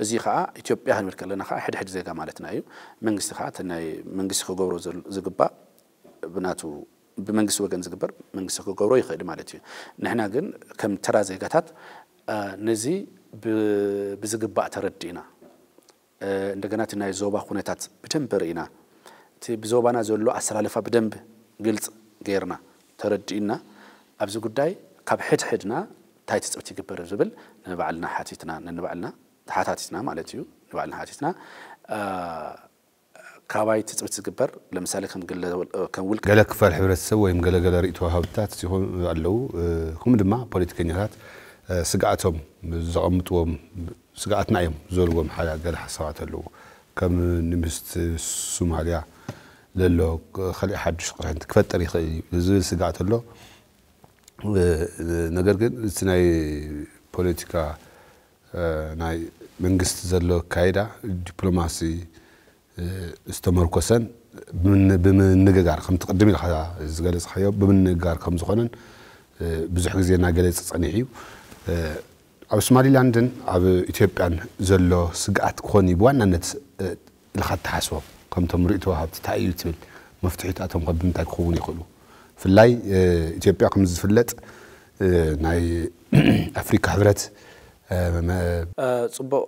እዚ ከዓ ኢትዮጵያ ክንብል ከለና ከዓ ሕድሕድ ዜጋ ማለትና እዩ። መንግስቲ ከዓ እቲ ናይ መንግስቲ ክገብሮ ዝግባእ ብናቱ ብመንግስቲ ወገን ዝግበር መንግስቲ ክገብሮ ይኽእል ማለት እዩ። ንሕና ግን ከም ተራ ዜጋታት ነዚ ብዝግባእ ተረዲእና እንደገና እቲ ናይ ዞባ ኩነታት ብደንብ ርኢና እቲ ብዞባና ዘሎ ኣሰላልፋ ብደንብ ግልፅ ገይርና ተረዲእና ኣብዚ ጉዳይ ካብ ሕድሕድና እንታይ ትፅብት ይግበር ዝብል ንባዕልና ሓቲትና ንባዕልና ተሓታቲትና ማለት እዩ። ንባዕልና ሓቲትና ካባይ ትፅብት ዝግበር ለምሳሌ ከም ግለ ከም ውልቀ ገለ ክፋል ሕብረተሰብ ወይም ገለገለ ርእቶ ሃብታት ሲኾኑ ኣለዉ። ከምኡ ድማ ፖለቲከኛታት ስግኣቶም ዘቐምጥዎም ስግኣትና እዮም ዝበልዎም ሓደ ገለ ሓሳባት ኣለዉ። ከም ንምስቲ ሶማልያ ለሎ ከሊእ ሓዱሽ ቅርሕንቲ ክፈጠር ይኽእል እዩ ዝብል ስግኣት ኣሎ። ነገር ግን እቲ ናይ ፖለቲካ ናይ መንግስቲ ዘሎ ኣካይዳ ዲፕሎማሲ ዝተመርኮሰን ብምንግጋር ከምቲ ቅድም ኢልካ ዝገለፅካዮ ብምንግጋር ከምዝኾነን ብዙሕ ግዜ እናገለፀ ፀኒሑ እዩ። ኣብ ሶማሊላንድን ኣብ ኢትዮጵያን ዘሎ ስግኣት ክኾን እዩ ብዋናነት ኢልካ ትሓስቦ ከምቶም ርእቶ ሃብቲ እንታይ እዩ ትብል መፍትሒታቶም ከ ብምንታይ ክኸውን ይኽእሉ? ብፍላይ ኢትዮጵያ ከም ዝፍለጥ ናይ ኣፍሪካ ሕብረት ፅቡቕ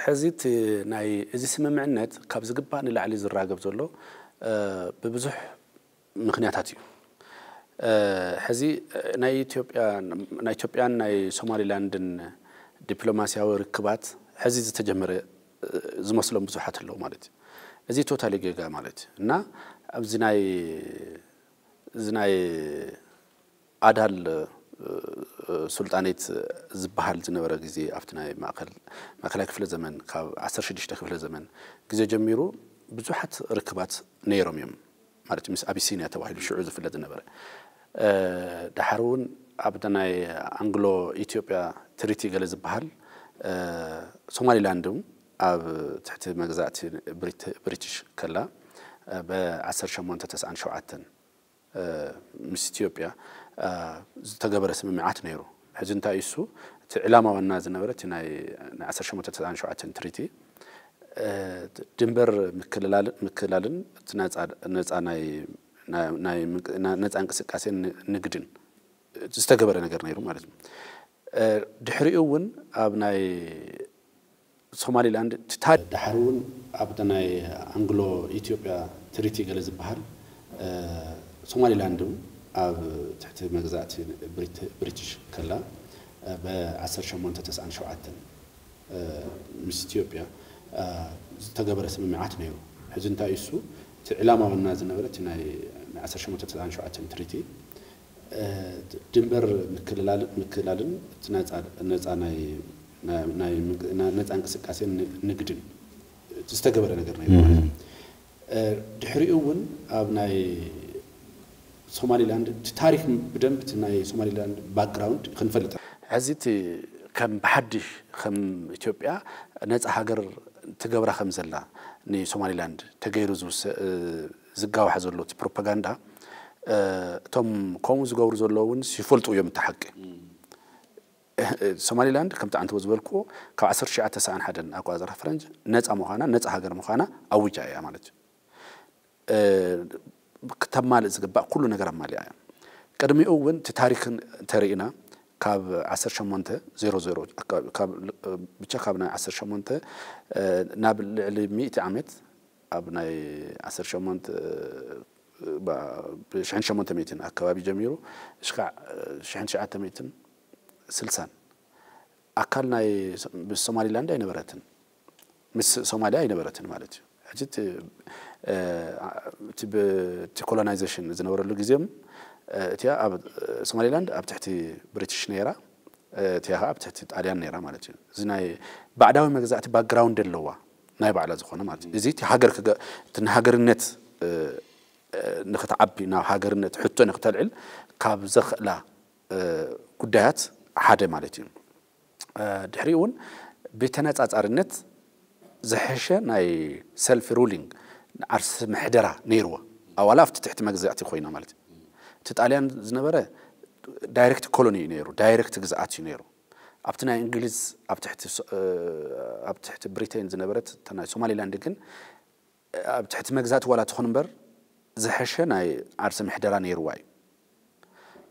ሕዚ እቲ ናይ እዚ ስምምዕነት ካብ ዝግባእ ንላዕሊ ዝራገብ ዘሎ ብብዙሕ ምኽንያታት እዩ። ሕዚ ናይ ኢትዮጵያን ናይ ሶማሊላንድን ዲፕሎማሲያዊ ርክባት ሕዚ ዝተጀመረ ዝመስሎም ብዙሓት ኣለዉ ማለት እዩ። እዚ ቶታሊ ጌጋ ማለት እዩ እና ኣብዚ ናይ እዚ ናይ ኣዳል ሱልጣኔት ዝበሃል ዝነበረ ግዜ ኣብቲ ናይ ማእከል ማእከላይ ክፍለ ዘመን ካብ ዓሰርተ ሽዱሽተ ክፍለ ዘመን ግዜ ጀሚሩ ብዙሓት ርክባት ነይሮም እዮም ማለት ምስ ኣቢሲንያ ተባሂሉ ሽዑ ዝፍለጥ ዝነበረ ድሓር እውን ኣብ ናይ ኣንግሎ ኢትዮጵያ ትሪቲ ገለ ዝበሃል ሶማሊላንድ እውን ኣብ ትሕቲ መግዛእቲ ብሪቲሽ ከላ ብ ዓሰርተ ሸሞንተ ተስዓን ሸውዓተን ምስ ኢትዮጵያ ዝተገበረ ስምምዓት ነይሩ። ሕዚ እንታይ እሱ እቲ ዕላማ ዋና ዝነበረ እቲ ናይ ዓሰርተ ሸሞንተ ተስዓን ሸውዓተን ትሪቲ ድንበር ምክልላልን እቲ ነፃ ናይ ነፃ እንቅስቃሴን ንግድን ዝተገበረ ነገር ነይሩ ማለት እዩ። ድሕሪኡ እውን ኣብ ናይ ሶማሊላንድ ትታ ድሓር እውን ኣብቲ ናይ ኣንግሎ ኢትዮጵያ ትሪቲ ገለ ዝበሃል ሶማሊላንድ እውን ኣብ ትሕቲ መግዛእቲ ብሪቲሽ ከላ ብ ዓሰርተ ሸሞንተ ተስዓን ሸውዓተን ምስ ኢትዮጵያ ዝተገበረ ስምምዓት ነይሩ። ሕዚ እንታይ እሱ እቲ ዕላማ ዋና ዝነበረ እቲ ናይ ዓሰርተ ሸሞንተ ተስዓን ሸውዓተን ትሪቲ ድንበር ምክልላልን እቲ ነፃ ናይ ነፃ እንቅስቃሴን ንግድን ዝተገበረ ነገር ነይሩ ማለት እዩ። ድሕሪኡ እውን ኣብ ናይ ሶማሊላንድ እቲ ታሪክ ብደንብ እቲ ናይ ሶማሊላንድ ባክግራውንድ ክንፈልጥ ሕዚ እቲ ከም ብሓድሽ ከም ኢትዮጵያ ነፃ ሃገር ትገብራ ከም ዘላ ንሶማሊላንድ ተገይሩ ዝጋዋሕ ዘሎ እቲ ፕሮፓጋንዳ እቶም ከምኡ ዝገብሩ ዘለዉ እውን ይፈልጡ እዮም። እቲ ሓቂ ሶማሊላንድ ከምቲ ኣንተዎ ዝበልኩዎ ካብ ዓሰርተ ትሽዓተ ተስዓን ሓደን ኣቆፃፅራ ፈረንጅ ነፃ ምዃና ነፃ ሃገር ምዃና ኣዊጃ እያ ማለት እዩ። ክተማልእ ዝግባእ ኩሉ ነገር ኣማሊኣ እያ። ቅድሚኡ እውን እቲ ታሪክ እንተርኢና ካብ ዓሰርተ ሸሞንተ ዜሮ ዜሮ ብቻ ካብ ናይ ዓሰርተ ሸሞንተ ናብ ልዕሊ ሚእቲ ዓመት ኣብ ናይ ዓሰርተ ሸሞንተ ብ ሽሕን ሸሞንተ ሚእትን ኣከባቢ ጀሚሩ እስካዕ ሽሕን ትሽዓተ ሚእትን ስልሳን ኣካል ናይ ሶማሊላንድ ኣይነበረትን፣ ምስ ሶማሊያ ኣይነበረትን ማለት እዩ። ሕጂ እቲ ኮሎናይዜሽን ዝነበረሉ ግዜ እቲኣ ኣብ ሶማሊላንድ ኣብ ትሕቲ ብሪቲሽ ነይራ። እቲኣ ከዓ ኣብ ትሕቲ ጣልያን ነይራ ማለት እዩ። እዚ ናይ ባዕዳዊ መግዛእቲ ባክግራውንድ ኣለዋ፣ ናይ ባዕላ ዝኾነ ማለት እዩ። እዚ እቲ ሃገር ክገ- እቲ ንሃገርነት እ፣ እ፣ ንክትዓቢ፣ ናብ ሃገርነት ሕቶ ንክተልዕል ካብ ዘኽእላ እ፣ ጉዳያት ሓደ ማለት እዩ። እ፣ ድሕሪኡ እውን ብተነጻጻርነት ዝሐሸ ናይ ሰልፍ ሩሊንግ ዓርሲ ምሕደራ ነይርዎ። ኣዋላ ኣብቲ ትሕቲ መግዛእቲ ኮይና ማለት እዩ። እቲ ጣልያን ዝነበረ ዳይሬክት ኮሎኒ እዩ ነይሩ፣ ዳይሬክት ግዝኣት እዩ ነይሩ። ኣብቲ ናይ እንግሊዝ ኣብ ትሕቲ ሶ- እ፣ ኣብ ትሕቲ ብሪቴን ዝነበረት እታ ናይ ሶማሊላንድ ግን ኣብ ትሕቲ መግዛእቲ ዋላ ትኹን እምበር ዝሐሸ ናይ ዓርሲ ምሕደራ ነይርዋ እዩ።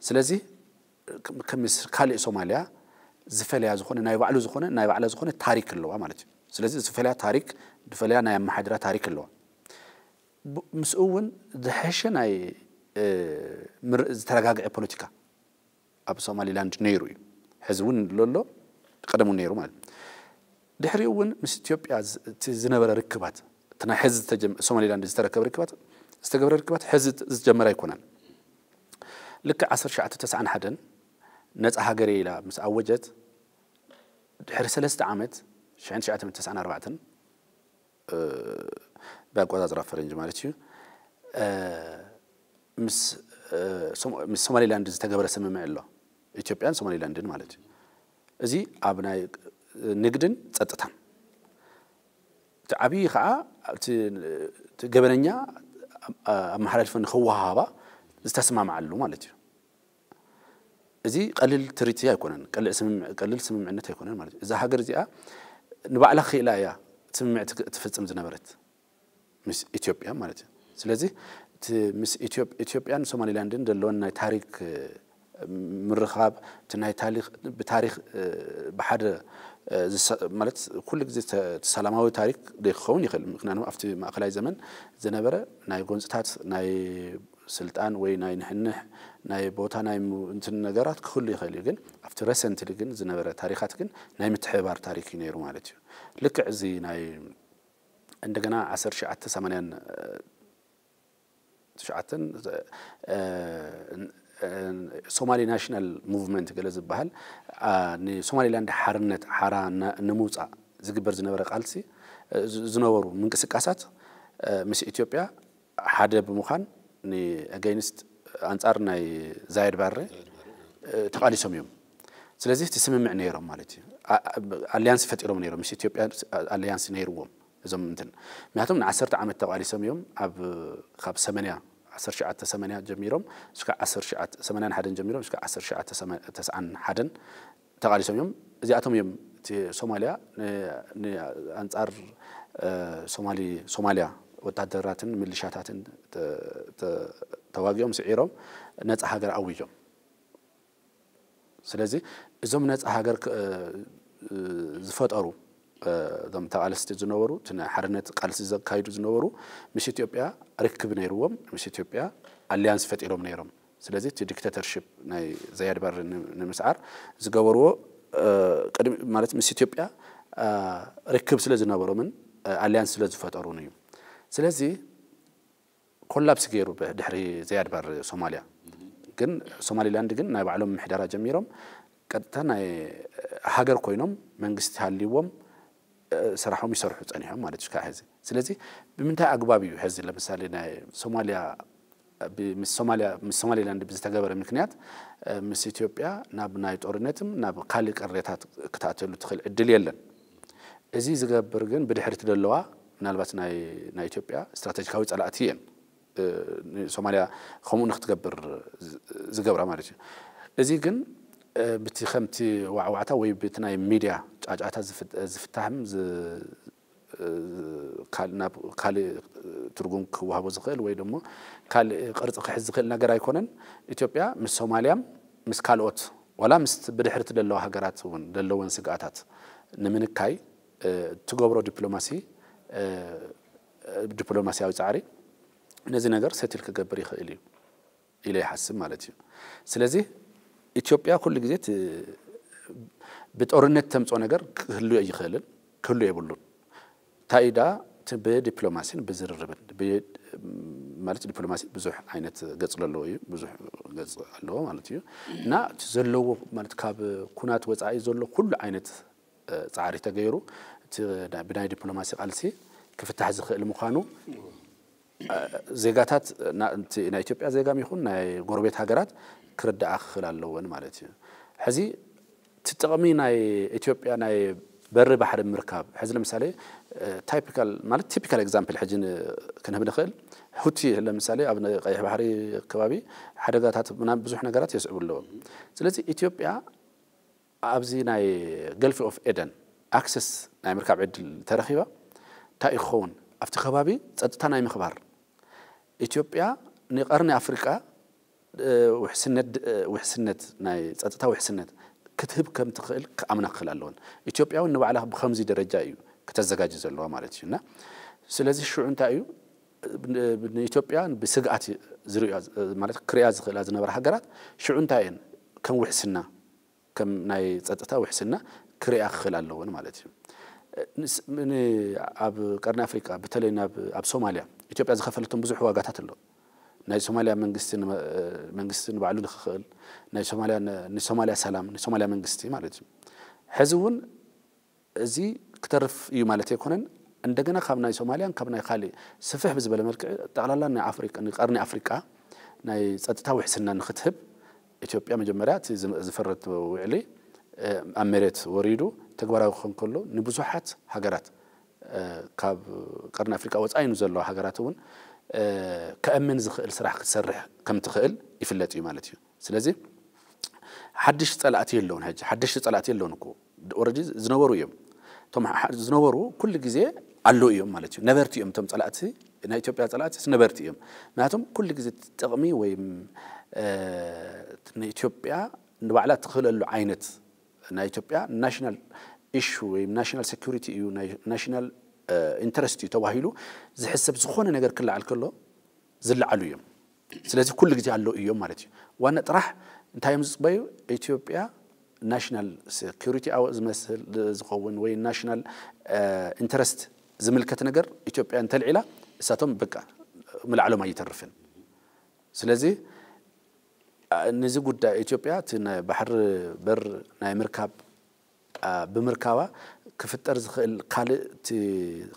ስለዚ ከም- ከም ምስ ካልእ ሶማልያ ዝፈለያ ዝኾነ ናይ ባዕሉ ዝኾነ ናይ ባዕላ ዝኾነ ታሪክ ኣለዋ ማለት እዩ። ስለዚ ዝፈለያ ታሪክ ዝፈለያ ናይ ኣመሓድራ ታሪክ ኣለዋ። ብ- ምስኡ እውን ዝሐሸ ናይ እ፣ ምር- ዝተረጋግዐ ፖለቲካ ኣብ ሶማሊላንድ ነይሩ እዩ። ሕዚ እውን ኣሎ ኣሎ፣ ቀደም እውን ነይሩ ማለት እዩ። ድሕሪኡ እውን ምስ ኢትዮጵያ ዝ- እቲ ዝነበረ ርክባት እቲ ናይ ሕዚ ዝተጀመ- ሶማሊላንድ ዝተረከበ ርክባት ዝተገበረ ርክባት ሕዚ ዝጀመረ ኣይኮነን። ልክዕ ዓሰርተ ትሽዓተ ተስዓን ሓደን ነፃ ሃገር ኢላ ምስ ኣወጀት ድሕሪ ሰለስተ ዓመት ሽሕን ትሽዓተ ሚእትን ተስዓን ኣርባዕተን እ፣ ብኣቆጻጽራ ፈረንጂ ማለት እዩ እ፣ ምስ እ፣ ሶም- ምስ ሶማሊላንድ ዝተገበረ ስምምዕ ኣሎ። ኢትዮጵያን ሶማሊላንድን ማለት እዩ። እዚ ኣብ ናይ ንግድን ጸጥታን እቲ ዓብዪ ከዓ እቲ እቲ ገበነኛ ኣመሓላልፎ ንክወሃሃባ ዝተስማምዓሉ ማለት እዩ። እዚ ቀሊል ትሪቲ ኣይኮነን፣ ቀሊል ስምምዕ- ቀሊል ስምምዕነት ኣይኮነን ማለት እዩ። እዛ ሃገር እዚኣ ንባዕላ ክኢላ እያ ስምምዕ ትግ- ትፍጽም ዝነበረት ምስ ኢትዮጵያ ማለት እዩ። ስለዚ እቲ ምስ ኢትዮጵ- ኢትዮጵያን ሶማሊላንድን ዘለወን ናይ ታሪክ ምርኻብ እቲ ናይ ታሪክ ብታሪክ ብሓደ ማለት ኩሉ ግዜ ሰላማዊ ታሪክ ዘይክኸውን ይኽእል። ምክንያቱ ኣብቲ ማእከላይ ዘመን ዝነበረ ናይ ጎንፅታት ናይ ስልጣን ወይ ናይ ንሕንሕ ናይ ቦታ ናይ እንትን ነገራት ክህሉ ይኽእል እዩ። ግን ኣብቲ ረሰንትሊ ግን ዝነበረ ታሪካት ግን ናይ ምትሕብባር ታሪክ እዩ ነይሩ ማለት እዩ። ልክዕ እዚ ናይ እንደገና ዓሰርተ ትሽዓተ ሰማንያን ትሽዓተን ሶማሊ ናሽናል ሙቭመንት ገለ ዝበሃል ንሶማሊላንድ ሓርነት ሓራ ንምውፃእ ዝግበር ዝነበረ ቃልሲ ዝነበሩ ምንቅስቃሳት ምስ ኢትዮጵያ ሓደ ብምዃን ንኣገይንስት ኣንፃር ናይ ዛየድ ባሬ ተቃሊሶም እዮም። ስለዚ እቲ ስምምዕ ነይሮም ማለት እዩ። ኣሊያንስ ፈጢሮም ነይሮም ምስ ኢትዮጵያ ኣሊያንስ ነይርዎም እዞም እንትን ምክንያቱም ንዓሰርተ ዓመት ተቃሊሶም እዮም። ኣብ ካብ ሰማንያ ዓሰርተ ትሽዓተ ሰማንያ ጀሚሮም እስከ ዓሰርተ ትሽዓተ ሰማንያን ሓደን ጀሚሮም እስከ ዓሰርተ ትሽዓተ ተስዓን ሓደን ተቃሊሶም እዮም። እዚኣቶም እዮም እቲ ሶማሊያ ኣንፃር ሶማሊ ሶማሊያ ወታደራትን ሚሊሻታትን ተዋጊኦም ስዒሮም ነፃ ሃገር ኣዊጆም። ስለዚ እዞም ነፃ ሃገር ዝፈጠሩ እዞም ተቃለስቲ ዝነበሩ እቲ ናይ ሓርነት ቃልሲ ዘካይዱ ዝነበሩ ምስ ኢትዮጵያ ርክብ ነይርዎም፣ ምስ ኢትዮጵያ ኣሊያንስ ፈጢሮም ነይሮም። ስለዚ እቲ ዲክተተርሽፕ ናይ ዘያድ ባሬ ንምስዓር ዝገበርዎ ማለት ምስ ኢትዮጵያ ርክብ ስለ ዝነበሮምን ኣሊያንስ ስለ ዝፈጠሩን እዩ። ስለዚ ኮላፕስ ገይሩ ድሕሪ ዘያድ ባሬ ሶማሊያ ግን ሶማሊላንድ ግን ናይ ባዕሎም ምሕደራ ጀሚሮም ቀጥታ ናይ ሃገር ኮይኖም መንግስቲ ሃልይዎም ስራሖም ይሰርሑ ፀኒሖም ማለት እዩ። ሕዚ ስለዚ ብምንታይ ኣግባብ እዩ ሕዚ ለምሳሌ ናይ ሶማሊያ ምስ ሶማሊያ ምስ ሶማሊላንድ ብዝተገበረ ምክንያት ምስ ኢትዮጵያ ናብ ናይ ጦርነትም ናብ ካልእ ቅሬታት ክትኣተሉ ትኽእል ዕድል የለን። እዚ ዝገብር ግን ብድሕሪት ዘለዋ ምናልባት ናይ ናይ ኢትዮጵያ ስትራቴጂካዊ ፀላእቲ እየን። ሶማሊያ ከምኡ ንክትገብር ዝገብራ ማለት እዩ። እዚ ግን ብቲ ከምቲ ዋዕዋዕታ ወይ ብቲ ናይ ሚድያ ጫጫታ ዝፍታሕም ናብ ካልእ ትርጉም ክወሃቦ ዝኽእል ወይ ደሞ ካልእ ቅርፂ ክሕዝ ዝኽእል ነገር ኣይኮነን። ኢትዮጵያ ምስ ሶማሊያም ምስ ካልኦት ዋላ ምስ ብድሕሪት ዘለዋ ሃገራት እውን ዘለወን ስግኣታት ንምንካይ ትገብሮ ዲፕሎማሲ ዲፕሎማሲያዊ ፃዕሪ ነዚ ነገር ሰትል ክገብር ይኽእል እዩ ኢለ ይሓስብ ማለት እዩ። ስለዚ ኢትዮጵያ ኩሉ ግዜ ብጦርነት ተምፅኦ ነገር ክህሉ ኣይኽእልን ክህሉ የብሉን። እንታይ ኢዳ ብዲፕሎማሲን ብዝርርብን ማለት ዲፕሎማሲ ብዙሕ ዓይነት ገጽ ዘለዎ እዩ፣ ብዙሕ ገጽ ኣለዎ ማለት እዩ። እና እቲ ዘለዎ ማለት ካብ ኩናት ወጻኢ ዘሎ ኩሉ ዓይነት እ፣ ጻዕሪ ተገይሩ እቲ ናይ- ብናይ ዲፕሎማሲ ቃልሲ ክፍታሕ ዝኽእል ምዃኑ እ፣ ዜጋታት ና- እቲ ናይ ኢትዮጵያ ዜጋ ይኹን ናይ ጎረቤት ሃገራት ክርዳኣ ክኽእል ኣለዎን ማለት እዩ። ሕዚ እቲ ጥቕሚ ናይ ኢትዮጵያ ናይ በሪ ባሕሪ ምርካብ ሕዚ ለምሳሌ ታይፒካል ማለት ቲፒካል ኤግዛምፕል ሕጂ ን- ክንህብ ንኽእል ሁቲ ለምሳሌ ኣብ ናይ ቀይሕ ባሕሪ ከባቢ ሓደጋታት ምናምን ብዙሕ ነገራት የስዕቡ ኣለዎም። ስለዚ ኢትዮጵያ ኣብዚ ናይ ገልፊ ኦፍ ኤደን ኣክሰስ ናይ ምርካብ ዕድል ተረኺባ እንታይ እዩ ክኸውን ኣብቲ ከባቢ ጸጥታ ናይ ምኽባር ኢትዮጵያ ንቀርኒ ኣፍሪቃ ውሕስነት ውሕስነት ናይ ጸጥታ ውሕስነት ክትህብ ከም ትኽእል ክኣምና ክኽእል ኣለወን። ኢትዮጵያ እውን ንባዕላ ብኸምዚ ደረጃ እዩ ክተዘጋጅ ዘለዋ ማለት እዩ። እና ስለዚ ሽዑ እንታይ እዩ ንኢትዮጵያ ብስግኣት ዝሪኣ ማለት ክሪኣ ዝኽእላ ዝነበራ ሃገራት ሽዑ እንታይ እየን ከም ውሕስና ከም ናይ ጸጥታ ውሕስና ክሪኣ ክኽእል ኣለወን ማለት እዩ። ኣብ ቀርኒ ኣፍሪቃ በተለይ ኣብ ሶማልያ ኢትዮጵያ ዝኸፈለቶም ብዙሕ ዋጋታት ኣሎ። ናይ ሶማልያ መንግስቲ መንግስቲ ንባዕሉ ንክኽእል ናይ ሶማልያ ንሶማልያ ሰላም ንሶማልያ መንግስቲ ማለት እዩ። ሕዚ እውን እዚ ክተርፍ እዩ ማለት ኣይኮነን። እንደገና ካብ ናይ ሶማልያን ካብ ናይ ካልእ ስፍሕ ብዝበለ መልክዕ ጠቕላላ ናይ ኣፍሪቃ ንቀርኒ ኣፍሪቃ ናይ ጸጥታ ውሕስና ንክትህብ ኢትዮጵያ መጀመርያ እቲ ዝፈረቶ ውዕሊ ኣብ መሬት ወሪዱ ተግባራዊ ክኾን ከሎ ንብዙሓት ሃገራት ካብ ቀርኒ ኣፍሪቃ ወፃኢ ንዘለዋ ሃገራት እውን ከእምን ዝኽእል ስራሕ ክትሰርሕ ከም ትኽእል ይፍለጥ እዩ ማለት እዩ። ስለዚ ሓድሽ ፀላእቲ የለውን። ሕጂ ሓደሽቲ ፀላእቲ የለውን እኮ ኦረዲ ዝነበሩ እዮም። እቶም ዝነበሩ ኩሉ ግዜ ኣለዉ እዮም ማለት እዩ። ነበርቲ እዮም እቶም ፀላእቲ ናይ ኢትዮጵያ ፀላእቲ ነበርቲ እዮም። ምክንያቱም ኩሉ ግዜ ጥቕሚ ወይ ንኢትዮጵያ ንባዕላ ትኽእለሉ ዓይነት ናይ ኢትዮጵያ ናሽናል ኢሹ ወይ ናሽናል ሴኩሪቲ እዩ ናይ ናሽናል ኢንተረስት እዩ ተባሂሉ ዝሕሰብ ዝኾነ ነገር ክለዓል ከሎ ዝለዓሉ እዮም። ስለዚህ ኩሉ ግዜ ኣለዉ እዮም ማለት እዩ። ዋና ጥራሕ እንታይ እዮም ዝፅበዩ? ኢትዮጵያ ናሽናል ሴኩሪቲ ዝመስል ዝኸውን ወይ ናሽናል ኢንተረስት ዝምልከት ነገር ኢትዮጵያ እንተልዒላ እሳቶም በቃ ምልዓሎም ኣይተርፍን። ስለዚ ነዚ ጉዳይ ኢትዮጵያ እቲ ናይ ባሕሪ በር ናይ ምርካብ ብምርካባ ክፍጠር ዝኽእል ካልእ እቲ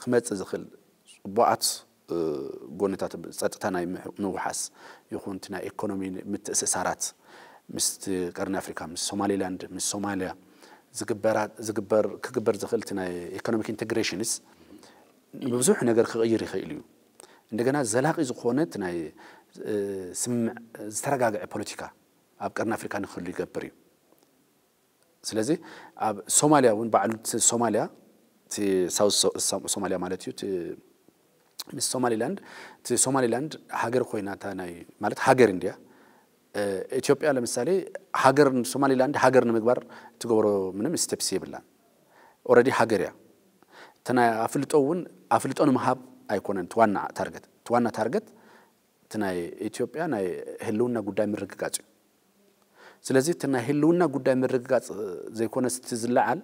ክመፅእ ዝኽእል ፅቡቓት ጎነታት ፀጥታ ናይ ምውሓስ ይኹን እቲ ናይ ኢኮኖሚ ምትእስሳራት ምስቲ ቀርኒ ኣፍሪካ ምስ ሶማሊላንድ ምስ ሶማሊያ ዝግበራት ዝግበር ክግበር ዝኽእል እቲ ናይ ኢኮኖሚክ ኢንቴግሬሽንስ ንብዙሕ ነገር ክቕይር ይኽእል እዩ። እንደገና ዘላቒ ዝኾነ እቲ ናይ ስምምዕ ዝተረጋግዐ ፖለቲካ ኣብ ቀርኒ ኣፍሪካ ንክህሉ ይገብር እዩ። ስለዚ ኣብ ሶማልያ እውን ባዕሉ እቲ ሶማልያ እቲ ሳውዝ ሶማልያ ማለት እዩ ምስ ሶማሊላንድ እቲ ሶማሊላንድ ሃገር ኮይና እታ ናይ ማለት ሃገር እንድያ ኢትዮጵያ ለምሳሌ ሃገር ሶማሊላንድ ሃገር ንምግባር ትገብሮ ምንም ስቴፕስ የብላን። ኦረዲ ሃገር እያ። እቲ ናይ ኣፍልጦ እውን ኣፍልጦ ንምሃብ ኣይኮነን እቲ ዋና ታርገት። እቲ ዋና ታርገት እቲ ናይ ኢትዮጵያ ናይ ህልውና ጉዳይ ምርግጋፅ እዩ። ስለዚ እቲ ናይ ህልውና ጉዳይ ምርግጋፅ ዘይኮነስ እቲ ዝለዓል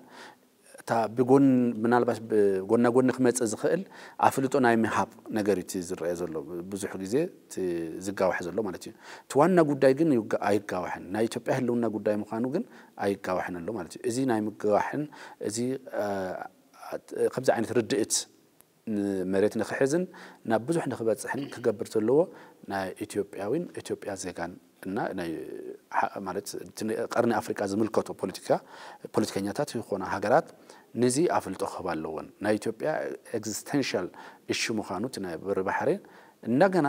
እታ ብጎን ምናልባት ብጎና ጎኒ ክመፅእ ዝኽእል ኣፍልጦ ናይ ምሃብ ነገር እቲ ዝረአ ዘሎ ብዙሕ ግዜ እቲ ዝጋዋሕ ዘሎ ማለት እዩ። እቲ ዋና ጉዳይ ግን ኣይጋዋሕን። ናይ ኢትዮጵያ ህልውና ጉዳይ ምዃኑ ግን ኣይጋዋሕን ኣሎ ማለት እዩ። እዚ ናይ ምጋዋሕን እዚ ከምዚ ዓይነት ርድእት ንመሬት ንክሕዝን ናብ ብዙሕ ንክበፅሕን ክገብር ዘለዎ ናይ ኢትዮጵያዊን ኢትዮጵያ ዜጋን እና ናይ ማለት ቀርኒ ኣፍሪቃ ዝምልከቶ ፖለቲካ ፖለቲከኛታት ይኾና ሃገራት ነዚ ኣፍልጦ ክህብ ኣለዎን። ናይ ኢትዮጵያ ኤግዚስተንሻል እሹ ምዃኑ እቲ ናይ በሪ ባሕሪ እንደገና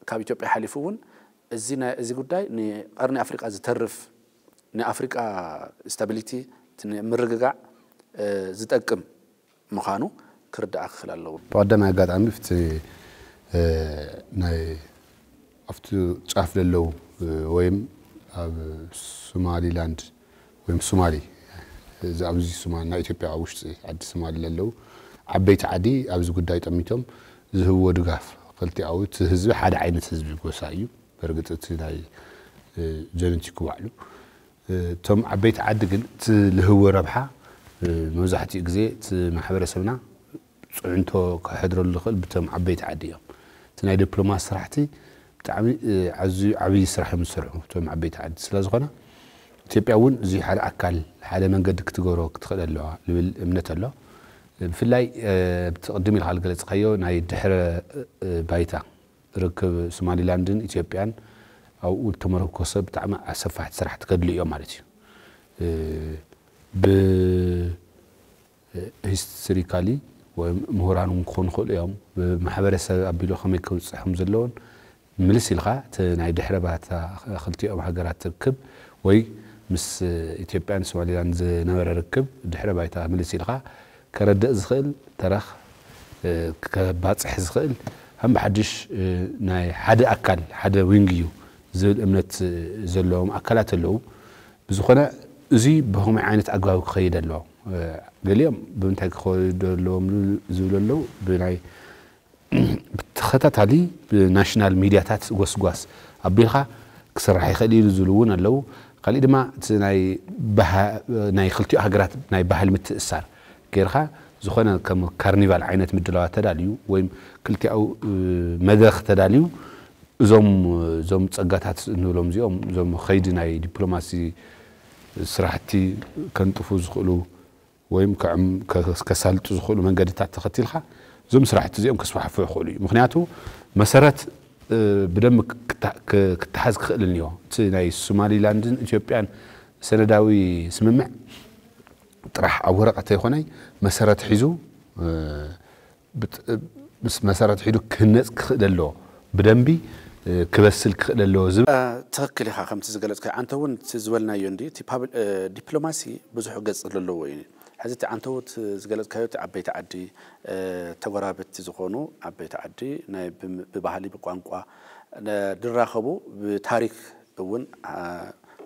ካብ ኢትዮጵያ ሓሊፉ እውን እዚ ጉዳይ ንቀርኒ ኣፍሪቃ ዝተርፍ ንኣፍሪቃ ስታቢሊቲ ምርግጋዕ ዝጠቅም ምዃኑ ክርዳኣ ክኽእል ኣለዎ። ብቐዳማይ ኣጋጣሚ ብቲ ናይ ኣብቲ ጫፍ ዘለዉ ወይም ኣብ ሶማሊላንድ ወይም ሶማሊ ኣብዚ ሶማሊ ናይ ኢትዮጵያ ውሽጢ ዓዲ ሶማሊ ዘለዉ ዓበይቲ ዓዲ ኣብዚ ጉዳይ ጠሚቶም ዝህብዎ ድጋፍ ክልቲኣዊ እቲ ህዝቢ ሓደ ዓይነት ህዝቢ ጎሳ እዩ። በርግጥ እቲ ናይ ጀነቲክ ባዕሉ እቶም ዓበይቲ ዓዲ ግን እቲ ዝህቦ ረብሓ መብዛሕትኡ ግዜ እቲ ማሕበረሰብና ፅዕንቶ ክሕድረሉ ዝኽእል ብቶም ዓበይቲ ዓዲ እዮም። እቲ ናይ ዲፕሎማሲ ስራሕቲ ብጣዕሚ ኣዝዩ ዓብዪ ስራሕ እዮም ዝሰርሑ እቶም ዓበይቲ ዓዲ። ስለ ዝኾነ ኢትዮጵያ እውን እዚ ሓደ ኣካል ሓደ መንገዲ ክትገብሮ ክትኽእል ኣለዋ ልብል እምነት ኣሎ። ብፍላይ እቲ ቅድም ኢልካ ዝገለፅካዮ ናይ ድሕረ ባይታ ርክብ ሶማሊላንድን ኢትዮጵያን ኣብኡ ተመረኮሰ ብጣዕሚ ኣሰፋሕቲ ስራሕቲ ከድልዩ እዮም ማለት እዩ። ብ ሂስትሪካሊ ወይ ምሁራን እውን ክኾኑ ይኽእሉ እዮም። ብማሕበረሰብ ኣቢሉ ከመይ ክብፅሕ ከም ዘለዎን ምልስ ኢልካ እቲ ናይ ድሕረ ባይታ ክልቲኦም ሃገራት ርክብ ወይ ምስ ኢትዮጵያን ሶማሊላንድ ዝነበረ ርክብ ድሕረ ባይታ ምልስ ኢልካ ከረድእ ዝኽእል ተረኽ ከባፅሕ ዝኽእል ከም ብሓድሽ ናይ ሓደ ኣካል ሓደ ዊንግ እዩ ዝብል እምነት ዘለዎም ኣካላት ኣለዉ። ብዝኾነ እዚ ብኸመይ ዓይነት ኣግባብ ክኸይድ ኣለዎ? ገሊኦም ብምንታይ ክኸይዱ ኣለዎም ዝብሉ ኣለዉ። ብናይ ብተኸታታሊ ብናሽናል ሚድያታት ጎስጓስ ኣቢልካ ክስራሕ ይኽእል እዩ ዝብሉ እውን ኣለዉ። ካሊእ ድማ እቲ ናይ ክልቲኡ ሃገራት ናይ ባህሊ ምትእስሳር ጌርካ ዝኾነ ከም ካርኒቫል ዓይነት ምድላዋት ተዳልዩ ወይም ክልቲኣዊ መድረኽ ተዳልዩ እዞም እዞም ፀጋታት እንብሎም እዚኦም እዞም ኸይዲ ናይ ዲፕሎማሲ ስራሕቲ ከንጥፉ ዝኽእሉ ወይም ከሳልጡ ዝኽእሉ መንገድታት ተኸቲልካ እዞም ስራሕቲ እዚኦም ከስፋሕፉ ይኽእሉ እዩ። ምክንያቱ መሰረት ብደንብ ክተሓዝ ክኽእል እኒኦ። እቲ ናይ ሶማሊላንድን ኢትዮጵያን ሰነዳዊ ስምምዕ ጥራሕ ኣብ ወረቐት ኣይኮነይ መሰረት ሒዙ ምስ መሰረት ሒዱ ክህነፅ ክኽእል ኣለዎ፣ ብደንቢ ክበስል ክኽእል ኣለዎ ዝብል። ትኽክል ኢኻ። ከምቲ ዝገለፅካዮ ዓንተውን ዝበልናዮ እንዲ ዲፕሎማሲ ብዙሕ ገፅ ዘለዎ እዩ። ሕዚ እቲ ዓንተውት ዝገለፅካዮ እቲ ዓበይቲ ዓዲ ተጎራበቲ ዝኾኑ ዓበይቲ ዓዲ ብባህሊ ብቋንቋ ድራኸቡ ብታሪክ እውን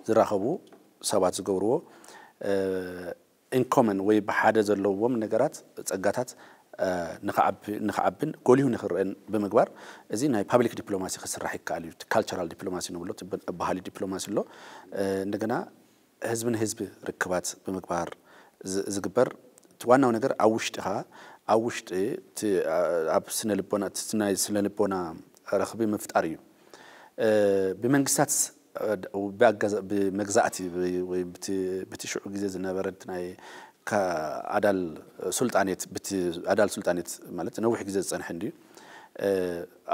ዝራኸቡ ሰባት ዝገብርዎ ኢንኮመን ወይ ብሓደ ዘለዎም ነገራት ፀጋታት ንክዓብን ጎሊሁ ንክረአን ብምግባር እዚ ናይ ፓብሊክ ዲፕሎማሲ ክስራሕ ይከኣል እዩ። ካልቸራል ዲፕሎማሲ ንብሎ ባህሊ ዲፕሎማሲ ኣሎ። እንደገና ህዝቢ ንህዝቢ ርክባት ብምግባር ዝግበር ዋናው ነገር ኣብ ውሽጢ ኻ ኣብ ውሽጢ ኣብ ስነ ልቦና ናይ ስነ ልቦና ረኽቢ ምፍጣር እዩ። ብመንግስታት ብመግዛእቲ ወይ ብቲ ሽዑ ግዜ ዝነበረ ናይ ኣዳል ሱልጣኔት ብቲ ኣዳል ሱልጣኔት ማለት ነዊሕ ግዜ ዝፀንሐ እንድዩ።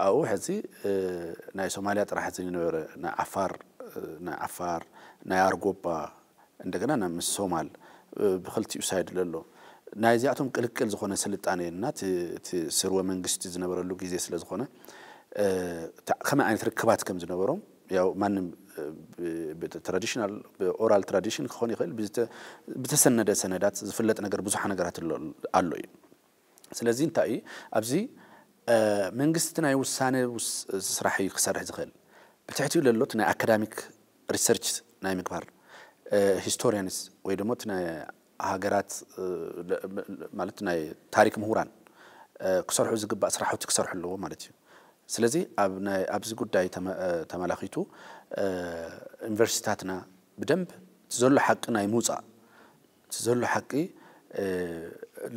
ኣብኡ ሕዚ ናይ ሶማሊያ ጥራሕ ዝነበረ ናይ ዓፋር ናይ ዓፋር ናይ ኣርጎባ እንደገና ምስ ሶማል ብክልቲኡ ሳይድ ለሎ ናይዚኣቶም ቅልቅል ዝኾነ ስልጣኔ እና እቲ ስርወ መንግስቲ ዝነበረሉ ግዜ ስለ ዝኾነ ከመይ ዓይነት ርክባት ከም ዝነበሮም ያው ማንም ትራዲሽናል ኦራል ትራዲሽን ክኾን ይኽእል ብተሰነደ ሰነዳት ዝፍለጥ ነገር ብዙሓ ነገራት ኣሎ እዩ። ስለዚ እንታይ እዩ ኣብዚ መንግስቲ ናይ ውሳነ ስራሕ እዩ ክሰርሕ ዝኽእል። ብትሕቲኡ ለሎት ናይ ኣካዳሚክ ሪሰርች ናይ ምግባር ሂስቶሪያንስ ወይ ደሞ ናይ ሃገራት ማለት ናይ ታሪክ ምሁራን ክሰርሑ ዝግባእ ስራሕቲ ክሰርሑ ኣለዎ ማለት እዩ። ስለዚ ኣብዚ ጉዳይ ተመላኺቱ ዩኒቨርሲቲታትና ብደንብ እቲ ዘሎ ሓቂ ናይ ምውፃእ እቲ ዘሎ ሓቂ